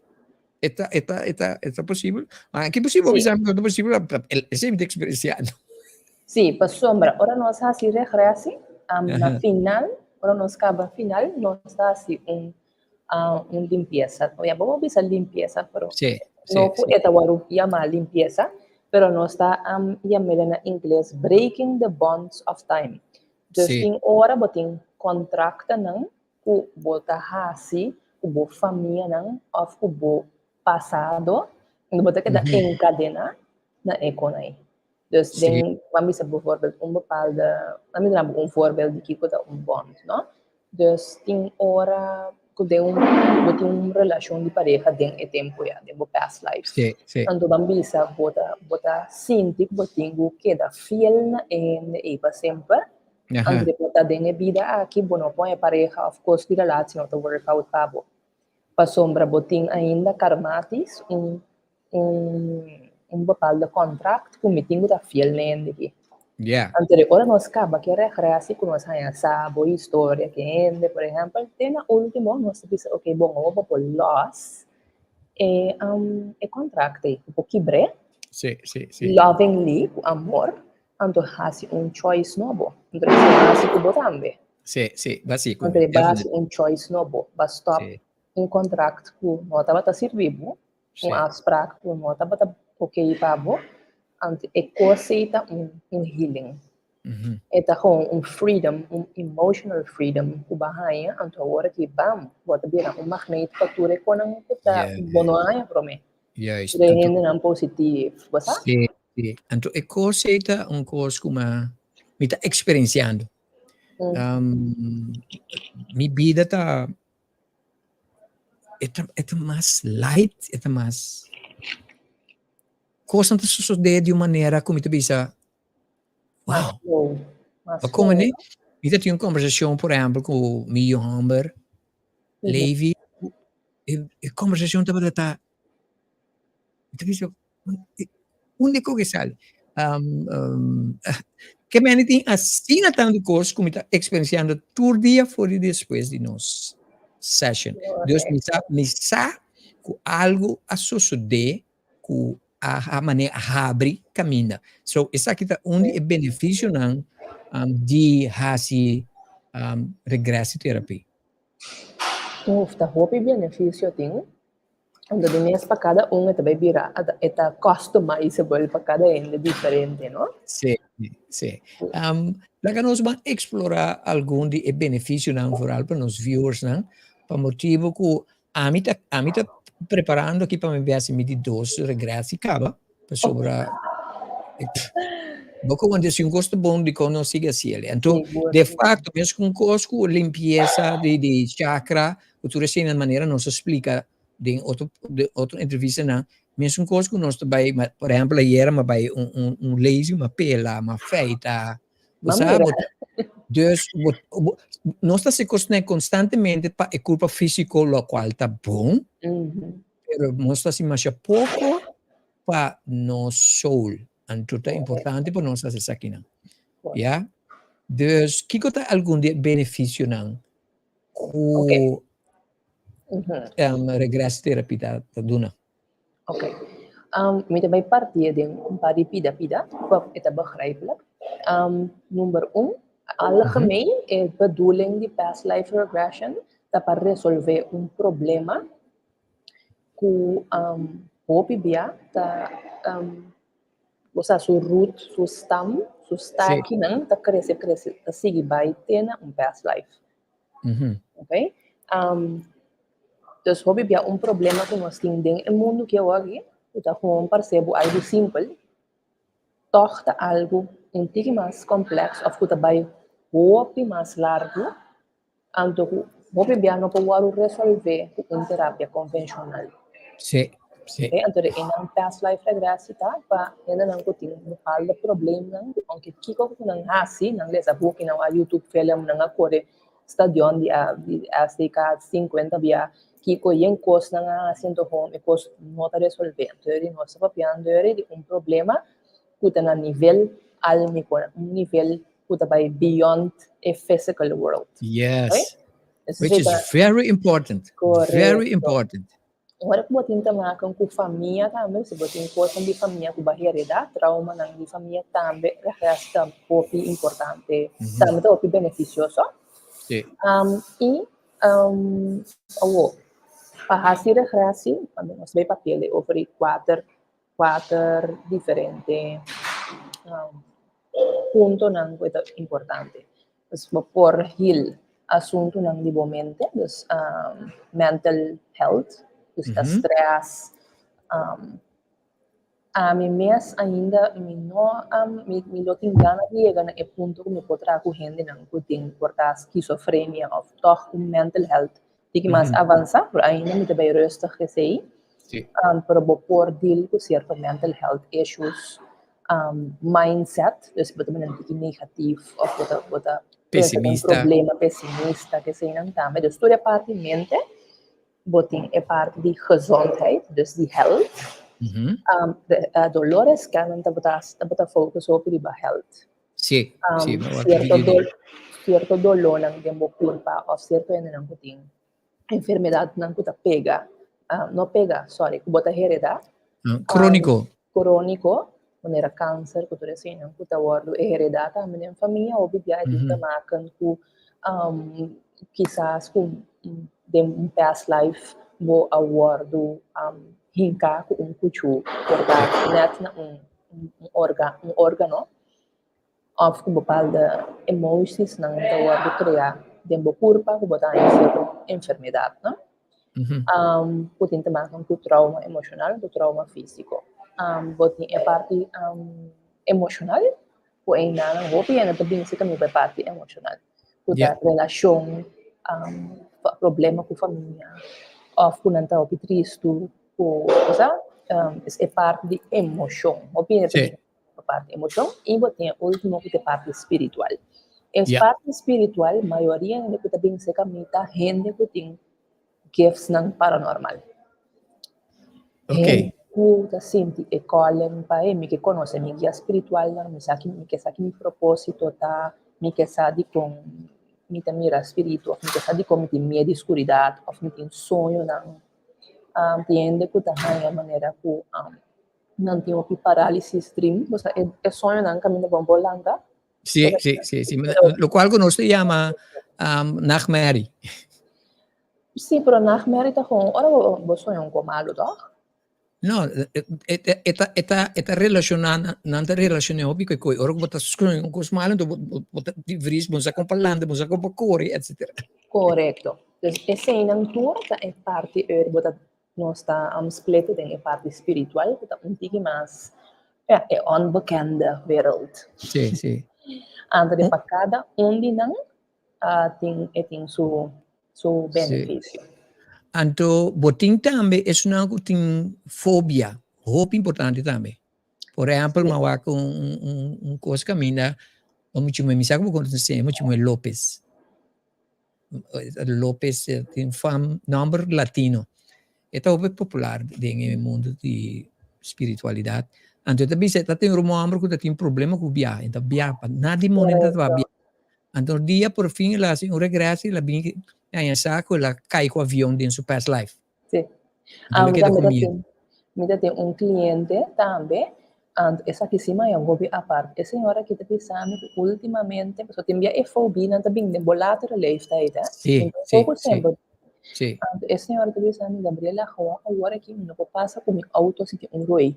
E ta e ta e ta e ta posibel? Ma ki posibel Sí. bisa mi no ta posibel, esei mi ta eksperensiando. Sí, pasobra ora nos hasi regressie, na final, ora nos kaba final, nos ta hasi un un limpiesa. O ya, bo por bisa limpiesa, pero Sí, sí, no ku sí. e ta wòrdu yamá limpiesa, pero nos ta yam'é na ingles breaking the bonds of time. Dus tin ora bo tin kontraktonan ku bo ta hasi ku bo famianan òf ku bo pasado, i bo ta keda enkadená na e kon ei. Dus den, ban bisa bijvoorbeeld un bepaalde, ban bisa un voorbeeld di kiko ta un bond, no? Dus tin ora ku den un, bo tin un relashon di pareha den e tempu ya, den bo past life. Anto ban bisa bo ta, bo ta sinti ku bo tin ku keda fiel na e hende ei pa semper. Anto di bo ta den e bida aki, bo no pon e pareha òf kos di relatie no ta work out pa bo. Pasobra bo tin ainda karmatis un un un bepaalde contract ku mi tin ku ta fiel na hende aki. Anto di ora nos kaba ku e regressie ku nos haña sa bo historia ku e hende, por ehèmpel, te na ultimo nos ta bisa oke bon awor bo por lòs e e contract ei, bo por kibr'é lovingly, ku amor, anto hasi un choice nobo. Anto esei hasi ku bo tambe. Anto e hasi un choice nobo, bo a stòp un contract ku no tabata sirbi bo, un afspraak ku no tabata oké pa bo, anto e kos ei ta un un healing. E ta gewoon un freedom, un emotional freedom ku bo a haña, anto awor aki bam, bo ta bira un magneet pa tur e konan ku ta bo no a haña promé. Tur e hendenan positief, bo sa? Sí, sí. Anto e kos ei ta un kos ku mi ta eksperensiando. Mi bida ta E ta e ta mas light, e ta mas kosnan ta sosodé di un manera ku mi ta bisa, Mas wow. flow, mas Pa komo flow. ni mi ta tin un kombersashon por ehèmpel ku mi yu hòmber Levi, e e kombersashon tabata ta mi ta bisa Unda ku ke sali? Ke mende tin asina tantu kos ku mi ta eksperensiando tur dia for di despues di nos session. Dus mi sa, mi sa ku algu a sosodé ku a manera a habri kaminda. So esaki ta un di e benefisionan di hasi regressieterapie. Uf, ta hopi benefisio tin. Anto di mes pa kada un e ta bai bira e ta customizable pa kada hende diferente, no? Sí, sí. Laga nos ban explora algun di e beneficionan vooral pa nos viewersnan, pa motibo cu ami ta ami ta preparando aki pa mi bia mi di dos regressie caba, pasobra bo con si un cos ta bon dicon no sigui haciel. Anto de facto mes un cos cu limpieza di di chakra Ku tur eseinan manera nos a splika den otro den otro entrevistanan, mesun kos ku nos ta bai, por ehèmpel ayera mi a bai un un un lazy, mi a pela, mi a feita, bo sa, bo dus bo bo nos ta hasi kosnan konstantemente pa e kurpa físiko lokual ta bon, pero nos ta hasi masha poko pa nos soul, anto ta importante pa nos hasi esakinan, ya. Dus kiko ta algun di e benefisionan ku regressieterapie ta duna? Ok. Mi ta bai parti den un par di pida pida, pa e ta begrijpelijk. Number un, algemeen e bedoeling di past life regression ta pa resolve un problema ku hopi bia ta Bo sa su root, su stam, su stakinan ta krese, krese, ta sigui bai te na un past life. Ok? Dus hopi bia un problema ku nos tin den e mundu ki awor aki, ku ta gewoon parse bo algu simpel, tòg ta algu un tiki mas kompleks òf ku ta bai hopi mas largu, anto ku hopi bia no por wòrdu resolvé ku un terapia konvenshonal. Sí, Okay? Anto e nan past life regressie ta pa hendenan ku tin bepaalde problemnan, ku aunke kiko ku nan hasi, nan lesa buki, nan wak YouTube film, nan a kore stadion di a di SDK 50 bia, kiko yen kos nan a hasi anto hon e kos no ta resolve. Anto di nos ta papiando eri di un problema ku ta na nivel álmiko, un nivel ku ta bai beyond e physical world. Yes. Which is very important. Very important. Ora ku bo tin te maken ku famia tambe, si bo tin kosnan di famia ku bo a heredá, traumanan di famia tambe, regres ta hopi importante, tambe ta hopi benefisioso. I awor, pa hasi regresi, cuando nos bay papia de over di kuater, kuater diferente puntonan ku e ta importante. Dus bo por heal asuntunan di bo mente, dus mental health, dus ta stress. Ami mes ainda mi no mi mi lo tin gana di yega na e punto ku mi por traha ku hendenan ku tin por ta skizofrenia òf tòg un mental health tiki mas avansá, pero ainda mi ta bai rustig esei. Pero bo por deal ku sierto mental health issues, mindset, dus bo ta bira un tiki negatief of bo ta bo ta pensa den Pesimista. problema, pesimista, keseinan tambe. Dus tur e parti mente, bo tin e parti di gezondheid, dus di health. De Dolores Cannon tabata tabata focus hopi riba health. Sí, mi a wak Sierto video di dol sierto dolónan den bo kurpa of sierto hendenan ku tin enfermedadnan ku ta pega, no pega, sorry, ku bo ta heredá. Króniko. Króniko, manera kanser ku tur eseinan ku ta wòrdu heredá tambe den famia, hopi bia e tin te maken ku kisas ku den un past life bo a wòrdu hinká ku un kuchú por ta nèt na un un un órgano. Òf ku bepaalde emosisnan ta wòrdu kreá den bo kurpa ku bo ta haña sierto enfermedatnan ku tin te maken ku trauma emoshonal ku trauma físiko. Bo tin e parti emoshonal ku einanan hopi hende ta binse tambe pa e parti emoshonal ku ta relashon, problema ku famia òf ku nan ta hopi tristu ku bo sa e parti di emoshon. Hopi hende ta binse. E parti emoshon i bo tin e ultimo ku ta e parti spiritual. E parti spiritual mayoria hende ku ta bin serka mi ta hende ku tin giftsnan paranormal. Hende ku ta sinti e calling pa e mi ke konosé mi guia spiritualnan, mi sa ki mi ke sa ki mi proposito ta, mi ke sa dikon mi ta mira spiritu òf mi ke sa dikon mi tin miedu di skuridat òf mi tin soñonan. Tin hende ku ta haña manera ku Nan tin hopi parálisis dream, o sea, e soñonan kaminda bo bo lanta. Sí. Lo cual ku nos ta yama nachtmerrie. Sí, pero nachtmerrie ta gewoon ora bo bo soña un ko malu, tòg? No, e ta e ta e ta relashoná, nan ta relashoná hopi ku e kos. Ora ku bo ta soña un kos malu, bo bo ta bevries, bo no sa kon pa lanta, bo no sa kon pa kore, etsetera. Korekto. Dus eseinan tur ta e parti eur bo ta Nos ta split den e parti spiritual ku ta un tiki mas, ja, e onbekende wereld. Sí. Anto di pa kada un di nan tin e tin su su benefisio. Anto bo tin tambe esunnan ku tin fobia, hopi importante tambe. Por ehempel, mi a wak un un un kos kaminda, un mucha muhé, mi sa ku bo konosé, mucha muhé Lopez. Lopez tin fam nomber latino. E ta hopi popular den e mundo di spiritualidad. Anto e ta bisa e ta tin un homber cu ta tin problema cu biaha. E ta biaha pa nada di mundo e ta biaha. Anto un dia por fin el a haci un regreso y el a bin haña sa cu el a cay cu avion den su past life. Sí. Anto el a keda cu miedo. Mi ta tin un cliente tambe, anto esaki sí maya hopi apart. E señora aki ta bisa mi cu ultimamente, pasobra tin bia e fobia-nan ta bin den bo latere leeftijd, hè. Poco tempo. Anto e señora ta bisa mi, Gabriela, gewoon awor aki mi no por pasa cu mi auto si tin un rooi.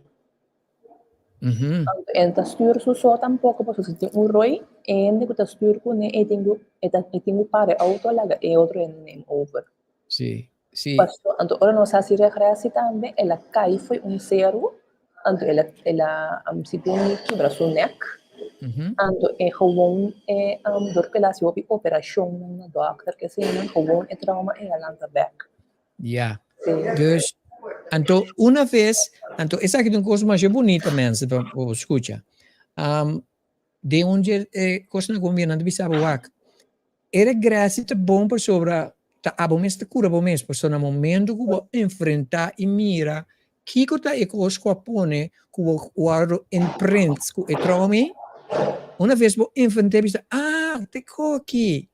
Anto e no ta stuur su so tampoco, pasobra si tin un rooi, e hende cu ta stuur cune e tin cu, e tin cu para e auto laga e otro hende neem over. Paso, anto ora nos hasi regresi tambe, el a kai fo'i un seru, anto el a, el a segun mi kibra su nek, anto e gewoon e dor ku el a hasi hopi operashonnan na dòkter, ke eseinan, gewoon e trauma ei a lanta bèk. Ya. Dus, Anto una vez, anto esaki ta un kos masha bunita mensen pa bo skucha. Den un dje e kosnan ku mi nan ta bisa bo wak, e regressie ta bon pasobra ta abo mes ta kura bo mes, pasobra na momento ku bo enfrenta i mira kiko ta e kos ku a pone ku bo wòrdu imprint ku e trauma ei, una ves bo enfrent'é bisa, ah, te koki.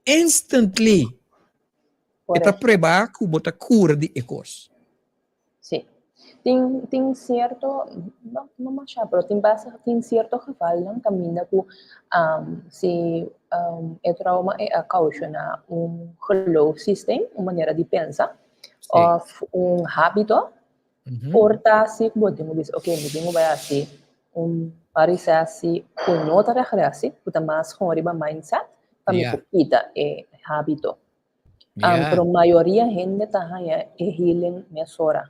Instantly e ta prueba ku bo ta kura di e kos. Sí. Tin cierto, no, no masha, pero tin basta, tin cierto gevalnan caminda cu si e trauma e a causha un geloofssysteem, un manera di pensa, of un habito, por ta si cu bo tin cu bisa, ok, mi tin cu bay haci un par di sesi cu no ta regressie, cu ta mas gewoon riba mindset, pa mi por kita e habito. Pero mayoria hende ta haña e healing mesora.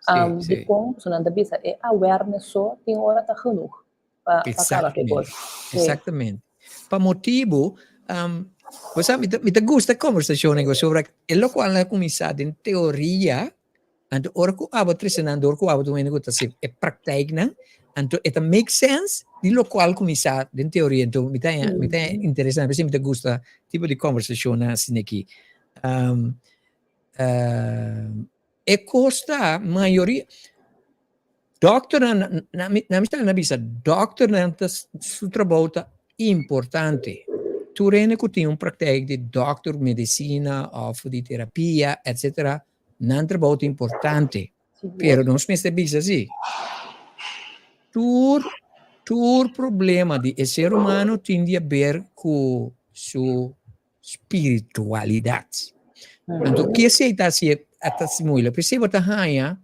Dikon? Pasobra nan ta bisa e awareness so tin ora ta genoeg pa kaba ku e kos. Exactamente. Pa motibu, bo sa mi ta gusta e kombersashon ei pasobra e lokual nan a kuminsá den teoria, anto ora ku abo trese nan dor ku abo ta un hende ku ta hasi e praktijknan, anto e ta make sense di lokual kuminsá den teoria. Anto mi ta haña mi ta haña interesante, p'esei mi ta gusta tipo di kombersashonnan asina aki. E kos ta mayoria dòkternan nan mi sta na bisa dòkternan ta su trabou ta importante. Tur hende ku tin un praktijk di dòkter, medisina òf di terapia etsetera nan trabou ta importante. Pero nos mester bisa si tur tur problema di e ser humano tin di haber ku su spiritualidat. Anto ke esei ta hasi a ta hasi moeilijk? P'esei bo ta haña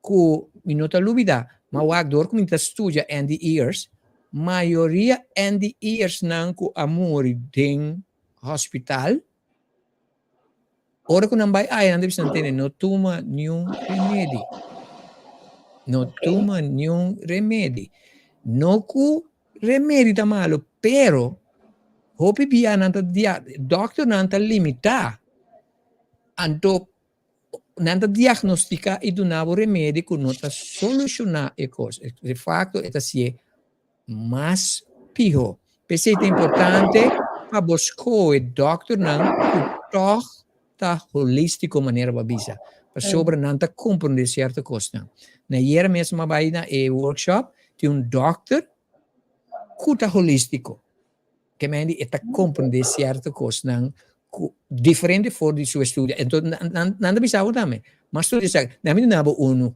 ku mi no ta lubida, ma wak dor ku mi ta studia NDE'ers, mayoria NDE'ersnan ku a muri den hospital, ora ku nan bai aya nan ta bisa nan tene no tuma niun remedi. No tuma niun remedi. No ku remedi ta malu, pero hopi bia nan ta dia, dokternan ta limitá, anto nan ta diagnostica y duna bo remedi cu no ta soluciona e cos. De facto e ta hacié mas piho. P'esei ta importante pa bo scohe dokternan cu tog ta holistico manera bo a bisa. Pasobra nan ta comprende cierto cosnan. Na ayera mes mi a bay na e workshop tin un dokter cu ta holistico. Ke men di e ta komprendé sierto kosnan ku diferente for di su estudio. Enton nan nan ta bisa bo tambe. Mas studia sa, nan mi duna bo unu.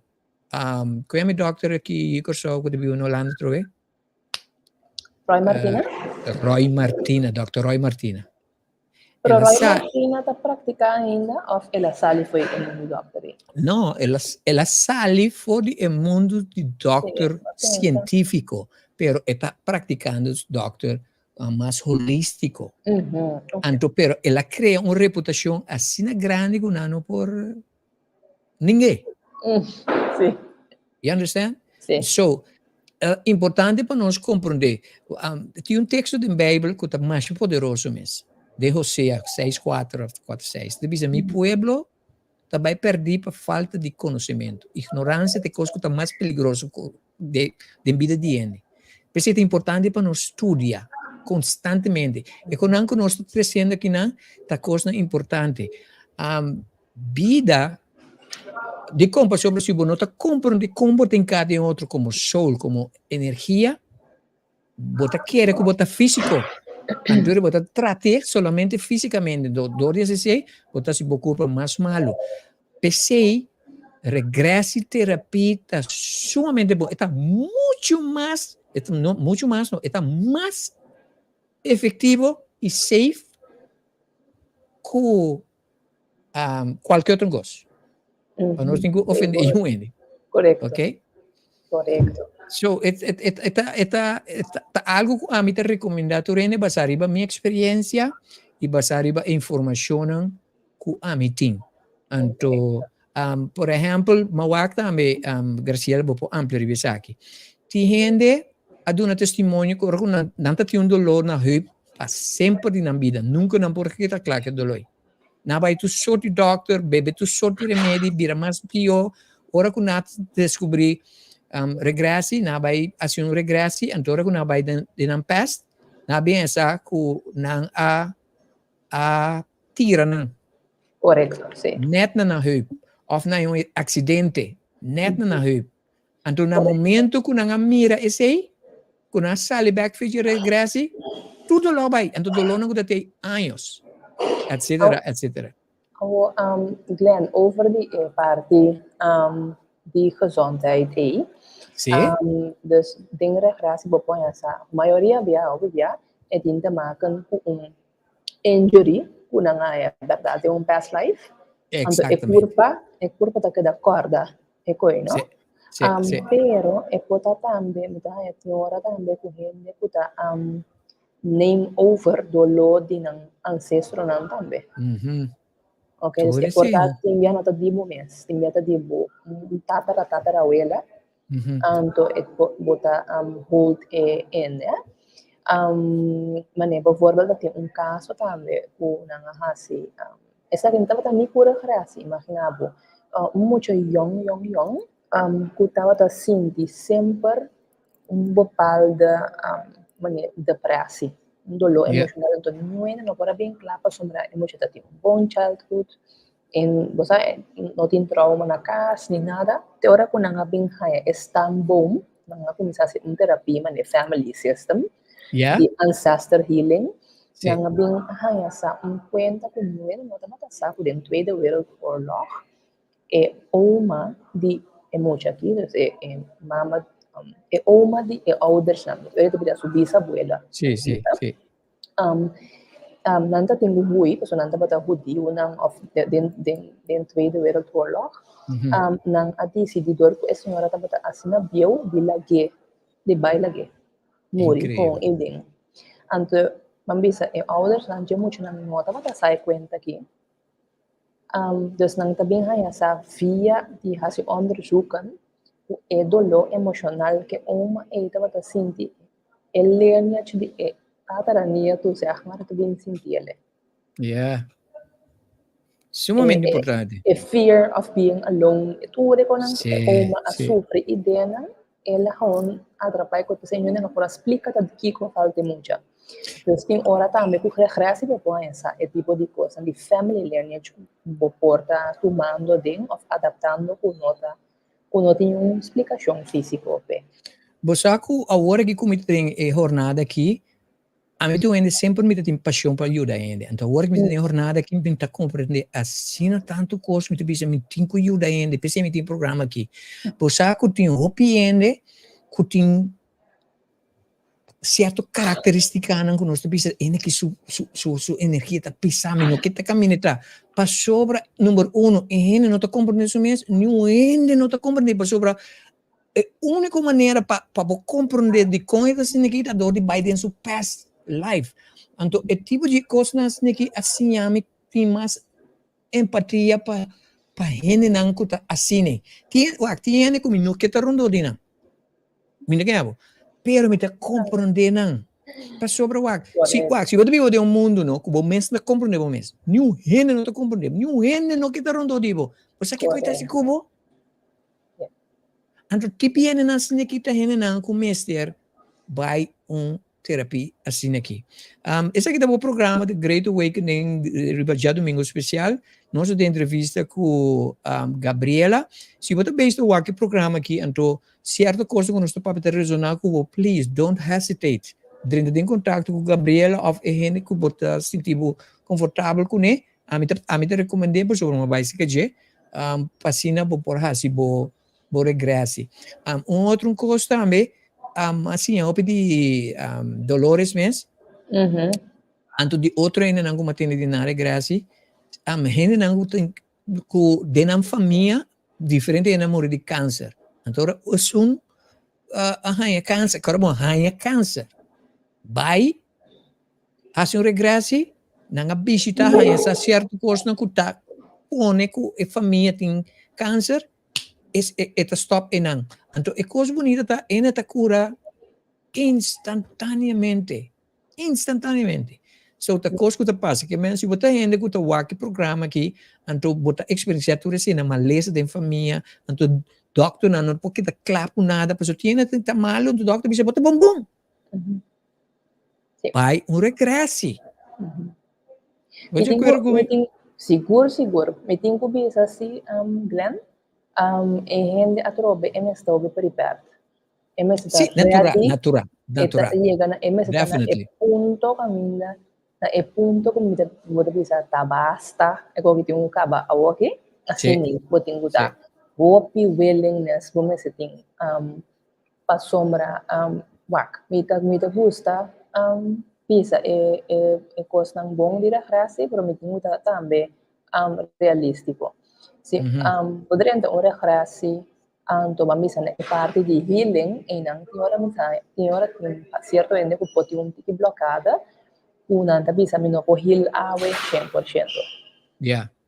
Um, ku mi dokter aki Kòrsou ku ta biba na Holanda atrobe? Roy Martina? Roy Martina, Dòkter Roy Martina. Pero Roy Martina ta praktiká ainda òf el a sali for di e mundu dòkter ei? No, el a el a sali for di e mundu di dòkter sientífiko, pero e ta praktikando dòkter mas holístiko. Anto pero el a krea un reputashon asina grandi ku nan no por ning'é. Sí. You understand? Sí. So, importante pa nos comprende. Tin un texto den Bijbel cu ta masha poderoso mes. Den Hosea 6, 4 of 4, 6. Ta bisa, mi pueblo ta bai perdi pa falta di conocimento. Ignorancia ta e cos cu ta mas peligroso cu de, den bida di hende. P'esei ta importante pa nos studia constantemente. E conan cu nos ta treciendo akinan ta cosnan importante. Bida dikon? Pasobra si bo no ta komprondé kon bo ta hinká den otro komo soul, komo energia, bo ta kere ku bo ta físiko. Anto bo ta trat'é solamente físikamente. Dor di esei bo ta hasi bo kurpa mas malu. P'esei regressie terapie ta sumamente bon. E ta muchu mas, e ta no muchu mas no, e ta mas efektivo i safe ku Cualke otro cos. Pa nos tin cu ofende un hende. Correcto. Ok? Correcto. So, et, et, et, et, et, et, ta algo cu ami ta recomenda tur hende basa riba mi experiencia y basa riba e informacionnan cu ami tin. Anto, por ehempel, mi a wak tambe, Graciela, bo por amplia riba esaki. Tin hende a duna testimonio cu ora cu nan, nan ta tin un dolor na heup pa semper di nan bida, nunca nan por kita kla cu e dolor. Nan a bai tur sort di dòkter, bebe tur sort di remedi, bira mas pió. Ora ku nan a deskubrí regresi, nan a bai hasi un regresi, anto ora ku nan a bai den nan past, nan a bin sa ku nan a a tira nan. Korekto, si. Nèt na nan heup, òf nan un aksidente, nèt na nan heup. Anto na momento ku nan a mira esei, ku nan a sali bèk for dje regresi, tur doló bai. Anto dolónan ku ta tei años, etcetera, etcetera. Awo, Glenn, over di e parti di gezondheid ei, dus den regresi bo por haña sa, mayoria bia, hopi bia, e tin te maken ku un injury ku nan a haña, bèrdat, den un past life. Anto e kurpa, e kurpa ta keda kòrda e koi, no? Sí, sí. Pero e por ta tambe, mi ta haña tin ora tambe ku hende ku ta neem over doló di nan ancestronan tambe. Ok, dus e por ta tin bia no ta di bo mes, tin bia ta di bo tatara tatarawela, anto e bo ta hold e hende. Manera bijvoorbeeld ta tin un kaso tambe ku nan a hasi, esaki no tabata ni ku regresi, imagina bo, un mucha yong yong yong ku tabata sinti semper un bepaalde manera depressie, un dolor emocional, anto niun no por a bin kla pasobra e mucha ta tin un bon childhood en bo sa no tin trauma na kas ni nada, te ora ku nan a bin haña e stamboom, nan a kuminsá hasi un terapia manera family system di ancestor healing, nan a bin haña sa un kuenta ku niun no tabata sa ku den Tweede Wereldoorlog e oma di e mucha aki, dus e e mama, e oma di e oudersnan, dus ora ta bira su bisabuela. Sí, sí, sí. Nan ta tin ku hui, pasobra nan tabata hudiunan of den den den Tweede Wereldoorlog. Nan a disidí dor ku e señora tabata asina bieu di lag'é, di bai lag'é muri kon Increíble. e den. Anto, ban bisa e oudersnan dje muchanan no tabata sa e kuenta aki. Dus nan ta bin haña sa via di hasi onderzoeken ku e doló emoshonal ku e oma ei tabata sinti, e lineage di e tataranieto zeg maar ta bin sinti el'e. Yeah. Sumamente importante. E fear of being alone, tur e konan ku e oma a sufri i denan, El a gewoon atrapá e cuerpo sin no por a splica ta di kico falta e mucha. Dus tin ora tambe cu regressie bo por haña sa e tipo di cosnan di family lineage cu bo por ta tumando aden of adaptando cu no ta cu no tin un splicacion fisico p'e. Bo sa cu awor aki cu mi ta den e hornada aki, Ami ta un hende semper mi ta tin pasion pa yuda hende. Anto awor ku mi ta den e hornada aki mi ta komprende asina tantu kos mi ta bisa mi tin ku yuda hende p'esei mi tin e programa aki. Bo sa ku tin hopi hende ku tin sierto karakteristikanan ku nos ta bisa hende ki su su su su energia ta pisa mi no ke ta kaminda ta pasobra number uno e hende no ta komprende su mes niun hende no ta komprende pasobra E úniko manera pa pa bo komprondé dikon e ta asina aki ta dor di bai den su past life. Anto e tipo di kosnan asina aki a siña mi tin mas empatia pa pa hendenan ku ta asina. Tin wak tin hende ku mi no ke ta rondó di nan. Mi no ke abo. Pero mi ta komprondé nan. Pasobra wak, si wak, si bo ta biba den un mundu no ku bo mes no ta komprondé bo mes, niun hende no ta komprondé bo, niun hende no ke ta rondó di bo. Bo sa kiko e ta hasi ku bo? Anto tipi hendenan asina aki ta hendenan ku mester bai un terapi asina aki. Esaki ta bo programa The Great Awakening riba djadumingu spesial. Nos a den entrevista ku Gabriela. Si bo ta bezig ta wak e programa aki anto sierto kos ku nos ta papia ta resona ku bo, please don't hesitate. Drenta den kontakto ku Gabriela òf e hende ku bo ta sinti bo konfortabel kuné. Ami ta ami ta rekomend'é pasobra bo bai sika dje pa asina bo por hasi bo bo regresi. Un otro kos tambe a siña hopi di Dolores mes. Anto di otro hendenan ku mi a tende di nan regresi, hendenan ku tin ku den nan famia diferente hende a muri di kanser. Anto ora esun a haña kanser, kòrda bon, haña kanser, bai Hasi un regresi, nan a bishita haña sa sierto kosnan ku ta pone ku e famia tin kanser, es e ta stòp einan. Anto e kos bunita ta ene ta kura instantaneamente, instantaneamente. So ta kos ku ta pasa ke men si bo ta hende ku ta wak e programa aki, anto bo ta eksperensiá tur esei malesa den famia, anto dòkternan no por keda kla ku nada, pasobra tin hende ta malu, anto dòkter bisa bo ta bon bon. Bai un regressie. Bo Mi ta tin akuerdo ku, ku mi mi? tin, sigur, sigur. Mi tin ku bisa si, Glenn, e hende atrobe e mester hopi prepared. E mester ta Sí, natural, ready, natural, e ta natural. yega na, e mester ta na e Definitely. punto kaminda, na e punto ku mi ta, bo ta bisa ta basta, e koki tin ku kaba awoki, asina bo tin ku ta. Hopi willingness bo mester tin, pasobra wak, mi ta, mi ta gusta bisa e, e, e kosnan bon di regressie, pero mi tin ku ta tambe realístiko. Si bo drenta un regressie, anto bo a misa na e parti di healing, einan tin ora mi sa, tin ora tin sierto hende ku por tin un tiki blokada, ku nan ta bisa mi no por heal awe 100%.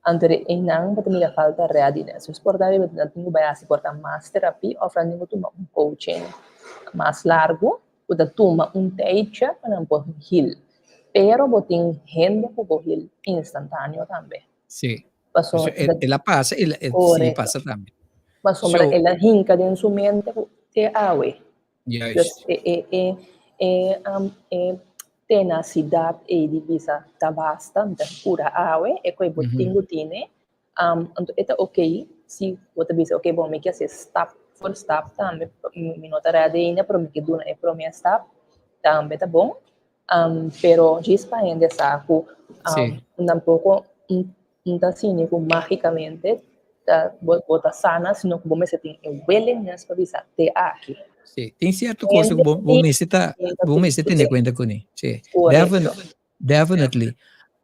Anto di einan bo ta mira falta readiness. Dus por ta riba nan tin ku bai hasi por ta mas terapia òf nan tin ku tuma un coaching mas largu ku ta tuma un tijdje pa nan por heal. Pero bo tin hende ku por heal instantáneo tambe. Paso el a pasa, el, el, sí pasa tambe. Pasobra el a hinka den su mente ku te awe. Dus e, e, e, e, e tenacidad ei di bisa ta basta, mi ta cura awe, e koe bo tin ku tine. Anto e ta ok si bo ta bisa, ok, bon, mi ke hasi stap for stap tambe, mi no ta ready ainda, pero mi ke duna e prome stap, tambe ta bon. Pero djis pa hende sa ku tampoko no ta asina ku mágikamente ta bo bo ta sana, sino ku bo mester tin e willingness pa bisa te aki. Sí, tin sierto cosa ku bo bo mester ta bo mester tene kuenta kuné. Sí, definitely.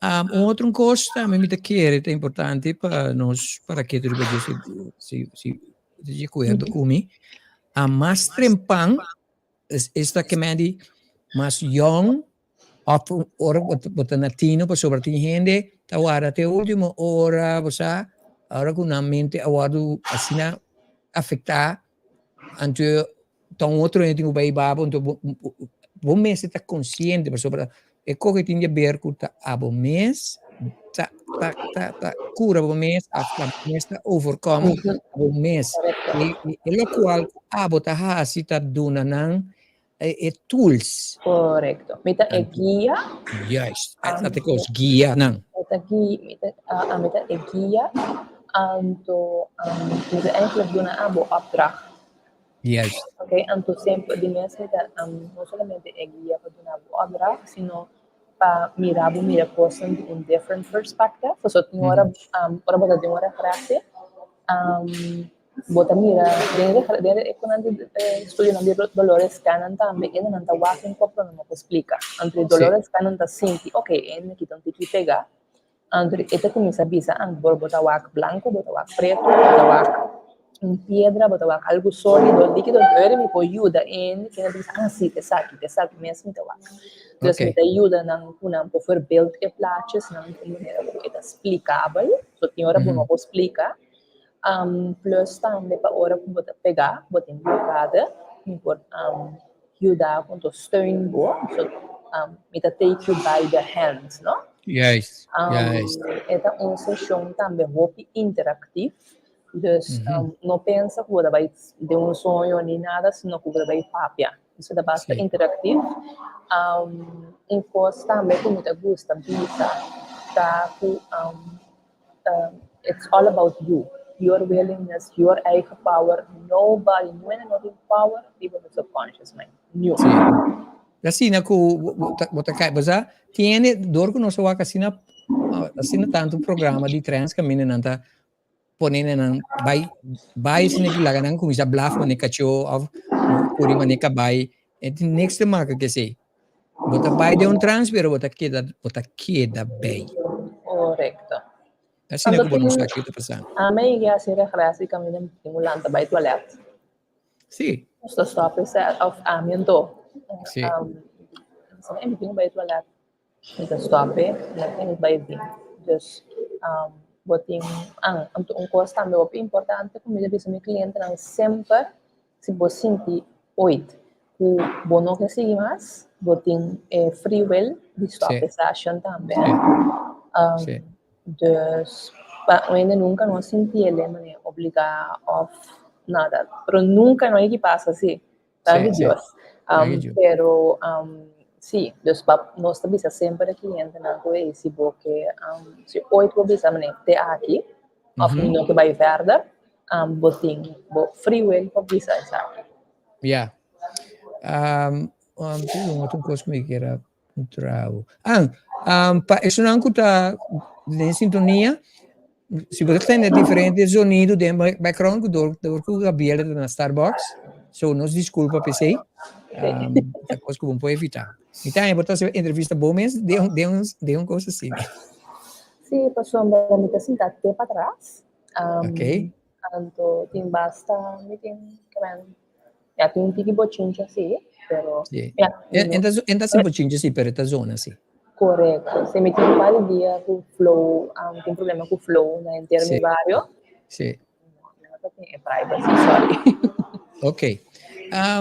Un otro kos tambe mi ta kere ta importante pa nos para ketu riba dje si si si di akuerdo ku mi, mas trempan esta ke men di mas yong of ora bo ta na tino pasobra tin hende ta warda te ultimo ora bo sa ora ku nan mente a wòrdu asina afektá anto ta un otro hende tin ku bai babo anto bo bo mester ta konsiente pasobra e koke tin di aber ku ta abo mes ta ta ta ta kura bo mes of ta bo mes ta overcome bo mes e e lokual ku abo ta hasi ta duna nan e e tools. Korekto. Mi ta e guia. Juist, dat e kos, guia nan. Mi ta gui, mi ta ami ta e guia, anto mi ta eigenlijk duna abo opdracht. Ok, anto semper di mes mi ta no solamente e guia pa duna bo opdracht, sino pa mira bo mira kosnan di un different perspective. Pasobra tin ora ora bo ta den un regressie, bo ta mira den den e konan di estudionan di Dolores Cannon tambe e nan ta wak un kos pero nan no por splika. Anto e Dolores Cannon ta sinti, ok, e hende aki ta un tiki pega. Anto e ta kuminsá bisa, ah, bo bo ta wak blanku, bo ta wak pretu, bo ta wak un piedra, bo ta wak algu sólido, líkido, dor mi por yuda e hende kende ta bisa, ah, sí, esaki, esaki mes mi ta wak. Dus mi ta yuda nan ku nan por verbeeld e plaatjesnan di un manera ku e ta splikabel, so tin ora bo no por splika. Plus tambe pa ora ku bo ta pegá, bo tin blokade, mi por yuda ku to steun bo, so mi ta take you by the hand, no? Juist, juist. E ta un seshon tambe hopi interaktief, dus no pensa ku bo ta bai den un soño ni nada, sino ku bo ta bai papia. Esei ta basta interaktief. Un kos tambe ku mi ta gusta bisa ta ku it's all about you, your willingness, your eigen power, nobody, niun hende no tin power riba bo subconscious mind, niun. Sí. Asina ku bo ta kai, bo sa, tin hende, dor ku nos a wak asina, asina tantu programa di trans kaminda nan ta pone nan bai, bai asina ki laga nan kuminsá blaf manera kachó òf kuri manera kabai, e tin niks te maka ku esei. Bo ta bai den un trans pero bo ta keda, bo ta keda bei. Korekto. Asina ku bo no sa kiko ta pasando. Ami ya hasi regressie kaminda mi tin ku lanta bai toilet. Sí. Nos ta stop esei òf ami anto. Sí. Mi tin ku bai toilet. Mi ta stop e, mi tin ku bai bin. Dus bo tin, anto un kos tambe hopi importante ku mi ta bisa mi klientenan semper, si bo sinti oit. Ku bo no ke sigui mas, bo tin e free will di stop e session tambe. Dus pa un hende nunka no sinti el e manera obligá òf nada. Pero nunka no a yegi pasa así, danki Dios. Pero si, dus pa nos ta bisa semper e klientenan ku ey si bo ke, si ooit bo bisa manera te aki òf mi no ke bai verder, bo tin bo free will pa bisa esaki. Ja. Tin un otro kos ku mi kier a puntra bo. Ah, pa esunnan ku ta den sintonia, si bo ta tende diferente zonido den background ku dor dor ku Gabriela ta na Starbucks, so nos disculpa p'esei. Ta kos ku bo no por evitá. Mi ta haña bo ta hasi entrevista bo mes den un den un den un kos asina. Sí, pasobra mi ta sinta te patras. Oké. Anto tin basta mi tin kemen ya tin un tiki bochincha si pero Sí. ya En, no en ta, en ta sin bochincha sí, pero ta zona sí. Correcto. Si mi tin un par di dia ku flow, tin problema ku flow na henter mi bario. Sí. No, no ta tin e privacy, sorry. Ok.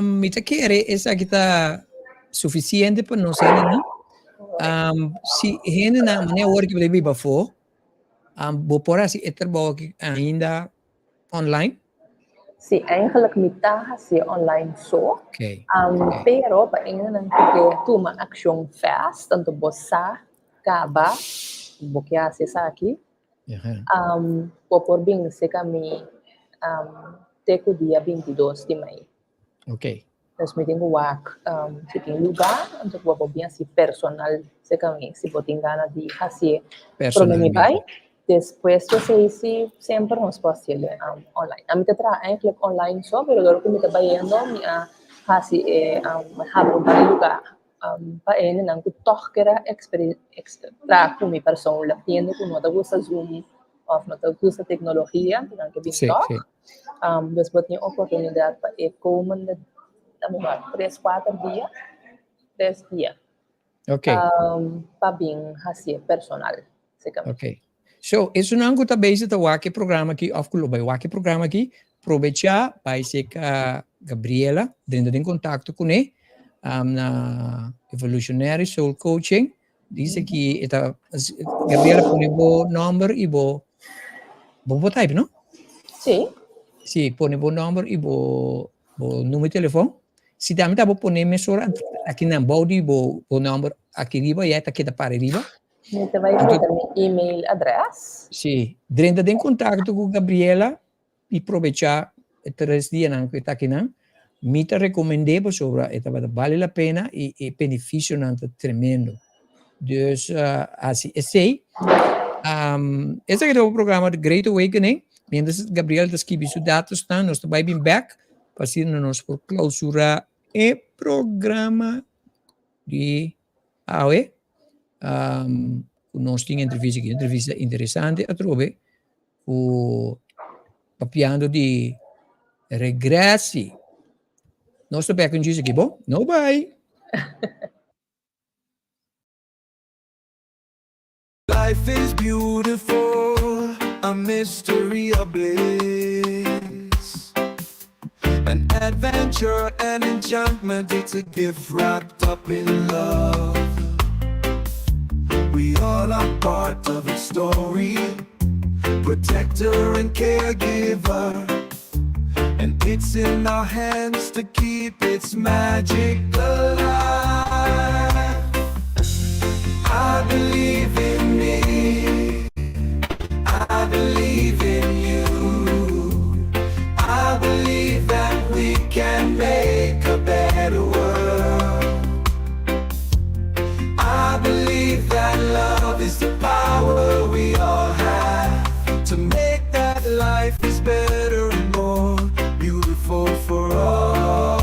Mi ta kere esaki ta suficiente pa nos hendenan. Si hendenan, manera awor ki bo ta biba afó, Bo por hasi e trabou aki ainda online? Sí, eigenlijk mi ta hasié online so. Okay. Pero pa hendenan ku ke tuma akshon fast, tanto bo sa kaba bo ke hasi esaki, bo por bin serka mi te ku dia 22 di mei. Ok. Dus mi tin ku wak si tin lugá, anto ku bo por bin hasi personal serka mi, si bo tin gana di hasié promé mi bai. Despues ku esei si semper nos por hasié online. Ami ta traha eigenlijk online so, pero dor ku mi ta bayendo mi a hasi e habri un par di lugá pa e hendenan ku tòg kier a traha ku mi persoonlijk. Tin hende ku no ta gusta Zoom òf no ta gusta teknologia, nan ke bin tòg. Dus bo tin oportunidat pa e komende, dame wak, tres, kuater dia, 3 dia. Pa bin hasié personal, sekermente. Ok. So, esunnan ku ta bezig ta wak e programa aki òf ku lo bai wak e programa aki, probechá bai serka Gabriela, drenta den kontakto kuné na Evolutionary Soul Coaching. Dice ki e ta Gabriela pone bo nomber i bo bo por type, no? Sí. Sí, pone bo nomber i bo bo numero di telefon. Si tambe ta bo pone mesora aki nan bou di bo bo nomber aki riba ya ta keda para riba. Mi ta bai bota mi email adres. Sí, drenta den kontakto ku Gabriela i probechá e 3 dianan ku e ta akinan. Mi ta rekomend'é pasobra e tabata bale la pena i e benefisionan ta tremendo. Dus hasi esei. Esaki ta bo programa The Great Awakening. Mientras Gabriel ta skibi su datosnan, nos ta bai bin bèk pa asina nos por klausurá e programa di awe. Ku nos tin entrevista aki, entrevista interesante atrobe ku papiando di regressie. Nos ta bèk un djis aki, bo? No bai! Life is beautiful, a mystery of bliss. An adventure, an enchantment, it's a gift wrapped up in love. We all are part of its story, protector and caregiver. And it's in our hands to keep its magic alive. I believe in me. I believe in you. I believe that we can make a better world. I believe that love is the power we all have to make that life is better and more beautiful for all.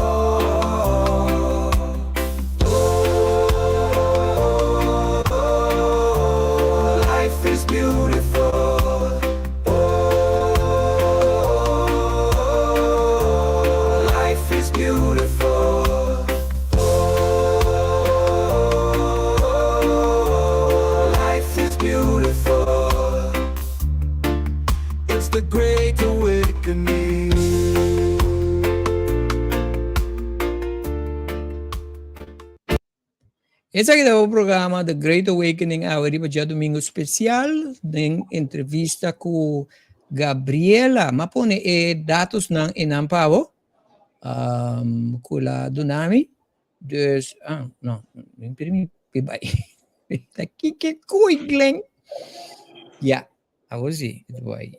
Esaki ta bo programa The Great Awakening awe riba djadumingu spesial den entrevista ku Gabriela. M'a pone e datosnan einan pa bo um, ku la duna mi. Dus, ah, no, mi pidi mi bai. Ta kiko koi Glenn. Ya, awor si, it bai.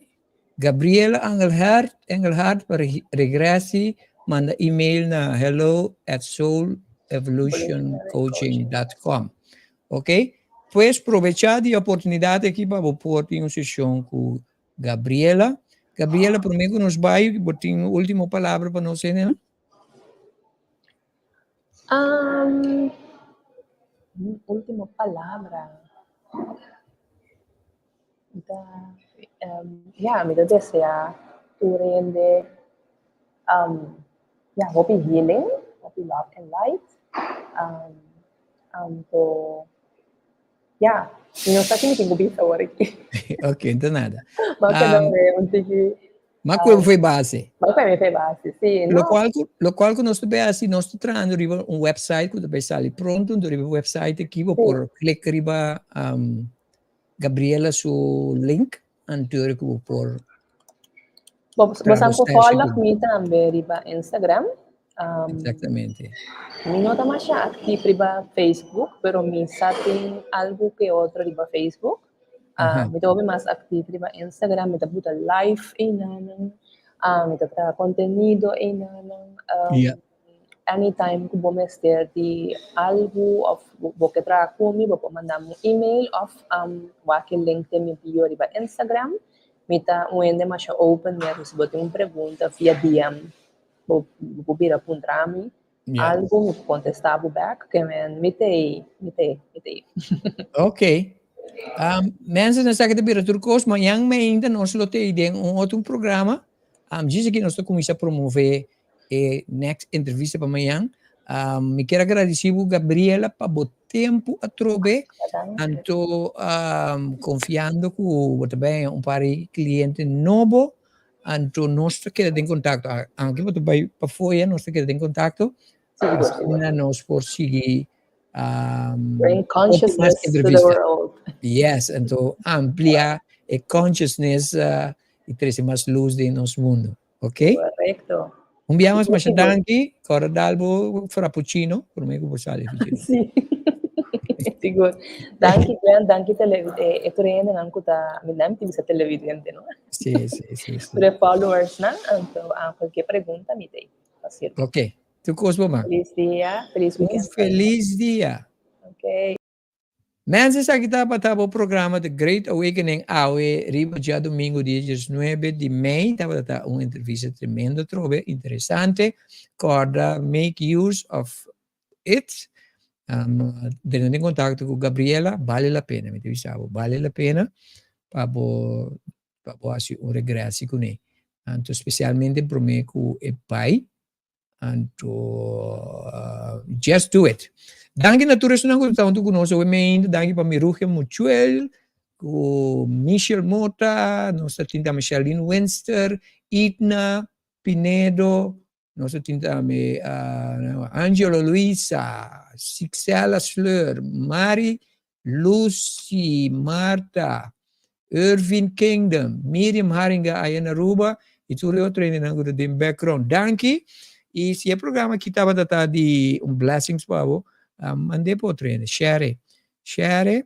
Gabriela Engelhard, Engelhard pa regressie, manda email na hello@soulevolutioncoaching.com. Ok? Pues probecha di oportunidad aki pa bo por tin un sesión cu Gabriela. Gabriela, prome cu nos bai, bo tin un ultimo palabra pa nos hende? Un ultimo palabra. Mi ta, ya, mi ta desea tur hende, ya, hopi healing, hopi love and light. Anto, ya, mi no sa ki mi tin ku bisa awor aki. Ok, no ta nada. Bo a keda un tiki. Ma ku foi base. Ma ku foi base, si. No? Lokual ku, lokual ku nos ta bay hasi, nos ta trahando riba un website ku ta bay sali pronto, enton riba e website aki bo por klik riba um, Gabriela su link, anto ku bo por Bo, bo sa por follow mi tambe riba Instagram. Exactamente. Mi no ta masha actief riba Facebook, pero mi sa tin algo que otro riba Facebook. Uh, mi ta hopi mas actief riba Instagram, mi ta buta live einanan, mi ta traha contenido einanan. Anytime ku bo mester di algu of bo ke traha ku mi, bo por manda mi un email of wak e link den mi bio riba Instagram. Mi ta un hende masha open, mi si bo tin un pregunta via DM, bo por bira puntra mi algu, mi por kontestá bo bèk, ke men mi t'ei, mi t'ei, mi t'ei. Ok. Mensen, esaki ta bira tur kos. Mañan mainta nos lo t'ei den un otro programa. Djis aki nos ta kuminsá promové e next entrevista pa mañan. Mi kier a gradisí bo, Gabriela, pa bo tempu atrobe. Anto konfiando ku bo ta bai haña un par di kliente nobo. Anto nos ta keda den kontakto. Aunke bo ta bai pafoya, nos ta keda den kontakto. Asina nos por sigui Bring consciousness to the world. Yes, anto amplia e consciousness y trece mas luz den nos mundo. Ok? Correcto. Un bia mas masha danki. Kòrda dal bo frappuccino promé ku bo sali. Sí. Sigur. Danki Glenn, danki tele e tur hendenan ku ta, mi nan tin bisa televidente, no? Sí, sí, sí, sí. Tur e followersnan, anto cualkier pregunta mi ta ei pa sirbi. Ok. Tur kos bo man. Felis dia, felis weekend. Un felis dia. Ok. Mens esaki tabata bo programa The Great Awakening awe riba djadumingu dia diesnuebe di mei. Tabata ta un entrevista tremendo atrobe, interesante. Kòrda make use of it. Um, drenta den kontakto ku Gabriela, bale la pena, mi ta bisa bo, bale la pena pa bo pa bo hasi un regresi kuné. Anto spesialmente promé ku e bai. Anto just do it. Danki na tur esunnan ku ta huntu ku nos awe meinta. Danki pa Mirugia Muchuel, ku Michel Mota, nos ta tin tambe Charlene Winster, Idna Pinedo, nos ta tin tambe Angelo Luisa, Sixela Sleur, Mari Lucy, Marta, Irvin Kingdom, Miriam Haringa aya na Aruba y tur e otro hendenan cu ta den background. Danki y si e programa aki tabata ta di un blessings pa bo, mand'e pa otro hende, share e, share e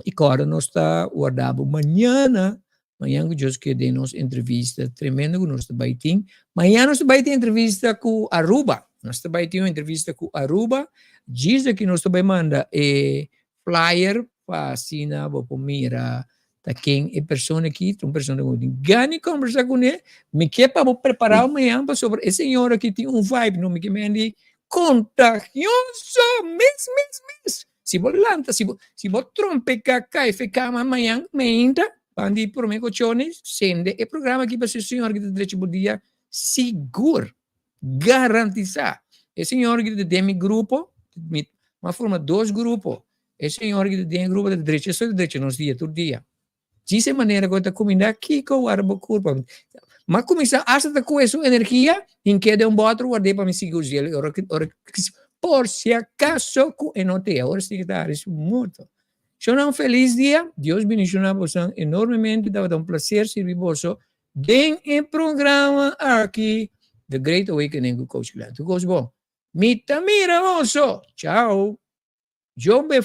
y corda nos ta warda bo mañana, mañana cu Dios kier den nos entrevista tremendo cu nos ta bay tin. Mañana nos ta bay tin entrevista cu Aruba, nos ta bay tin un entrevista cu Aruba, djis aki nos ta bay manda e flyer pa asina bo por mira ta ken e persona aki, ta un persona ku tin gana di kombersá kuné, mi ke pa bo prepará mañan pasobra e señor aki tin un vibe, no mi ke mendi kontagioso mes mes mes, si bo lanta si bo si bo trompeká kai fe kama mañan meinta banda di promé kochone sende e programa aki pasobra e señor aki ta drecha bo dia sigur. Garantisá. E señor ki ta den mi grupo, mi a forma dos grupo. E señor ki ta den e grupo ta drecha, eso ta drecha nos dia tur dia. Djis e manera ku e ta kumindá kiko warda bo kurpa. Mi a kuminsá asta ta kohe su energia, hink'é den un bòter ward'é pa mi sigui us'é. Ora ora. Por si acaso ku e no te. Awor si ta haris morto. Shonnan felis dia. Dios bendiciona boso enormemente. Tabata un placer sirbi boso den e programa aki The Great Awakening ku Coach Glenn. Tur kos bon. Mi ta mira boso. Chao. Jombe.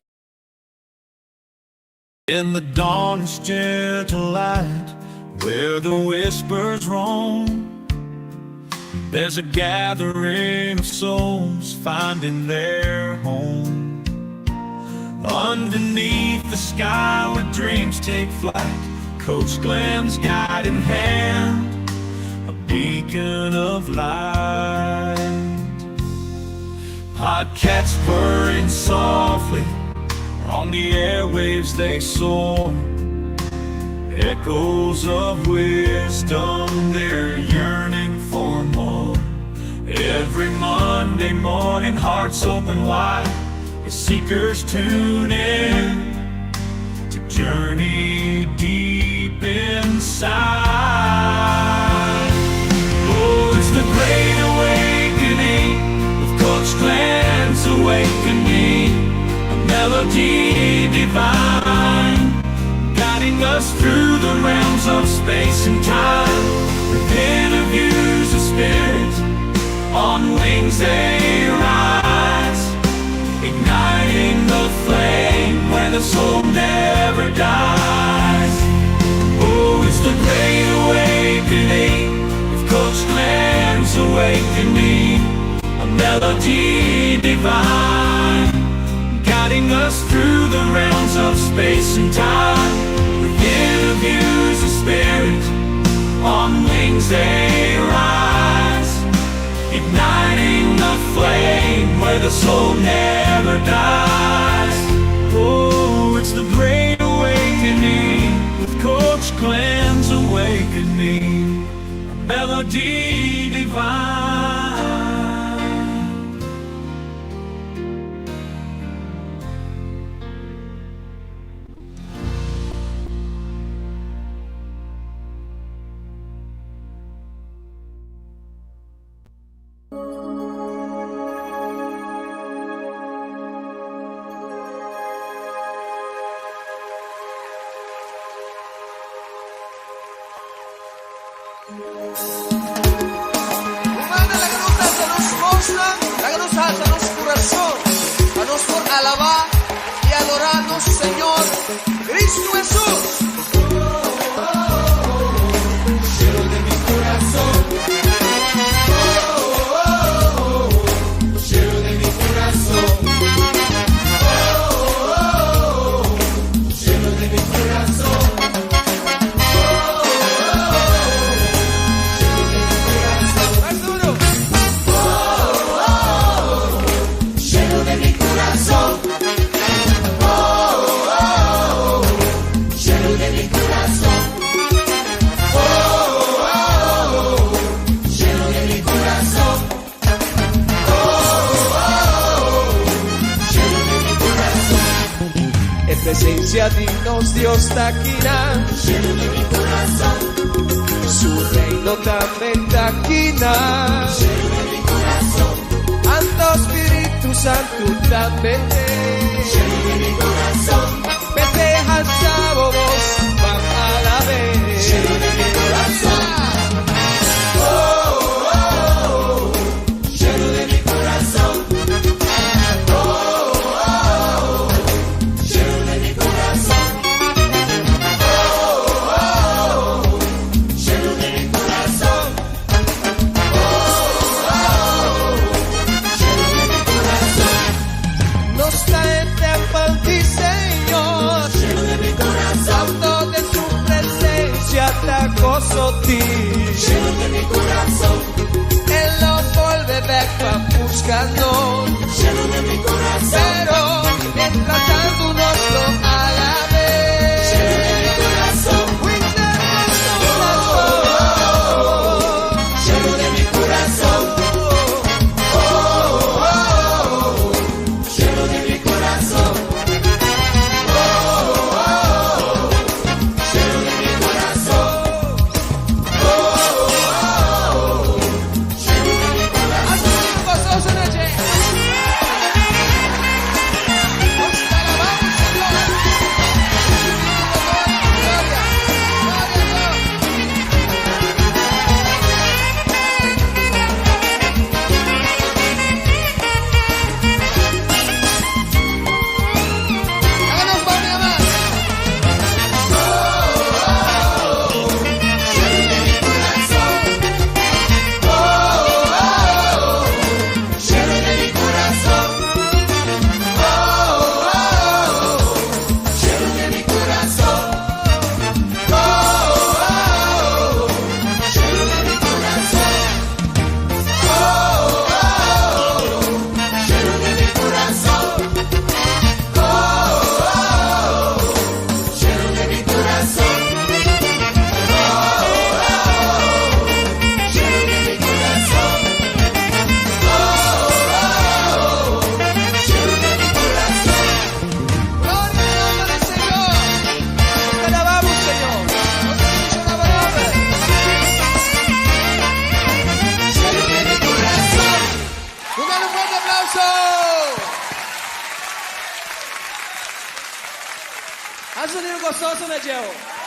In the dawn's gentle light, where the whispers roam, there's a gathering of souls finding their home. Underneath the sky where dreams take flight, Coach Glenn's guiding hand, a beacon of light. Podcats purring softly, on the airwaves they soar. Echoes of wisdom, they're yearning for more. Every Monday morning, hearts open wide, as seekers tune in to journey deep inside. Oh, it's the great awakening with Coach Glenn's awakening, a melody divine, guiding us through the realms of space and time. With interviews of spirit, on wings they rise, igniting the flame where the soul never dies. Oh, it's the great awakening with Coach Glenn's awakening, a melody divine, guiding us through the realms of space and time. With interviews of spirit, on wings they rise, igniting the flame where the soul never dies. Oh, it's the great awakening with Coach Glenn's awakening, a melody divine. Humana, laga nos alza nos bosnan, laga nos alza nos kurason, pa nos por alabá i adorá nos Señor Cristo Hesus. Mas duro. Lleno de mi corazón. Oh, oh, oh, lleno de mi corazón. Oh, oh, oh, lleno de mi corazón. Oh, oh, oh, lleno de mi corazón. E presensia di nos Dios ta akinan. Lleno de mi corazón. Su reino tambe ta akinan. Lleno de mi corazón. Anto Spiritu Santu tambe. Lleno de mi corazón. P'esei halsa bo bos ban alab'é. Lleno de mi corazón. Oh, oh, oh, lleno de mi corazón. Oh, oh, oh, lleno de mi corazón. Oh, oh, oh, lleno de mi corazón. Oh, oh, oh, lleno de mi corazón. Nos ta den tèmpel di Señor. Lleno de mi corazón. Anto den su presensia ta goso tin. Lleno de mi corazón. E lo bolbe bèk pa buska nos. Lleno de mi corazón. Pero mientras tanto nos lo alab'é. Lleno de mi corazón. Lleno de mi corazón. Oh, oh, oh, lleno de mi corazón. Oh, oh, oh, lleno de mi corazón. Oh, oh, oh, lleno de mi corazón. Gozoso na dje. Aplauso na Geo.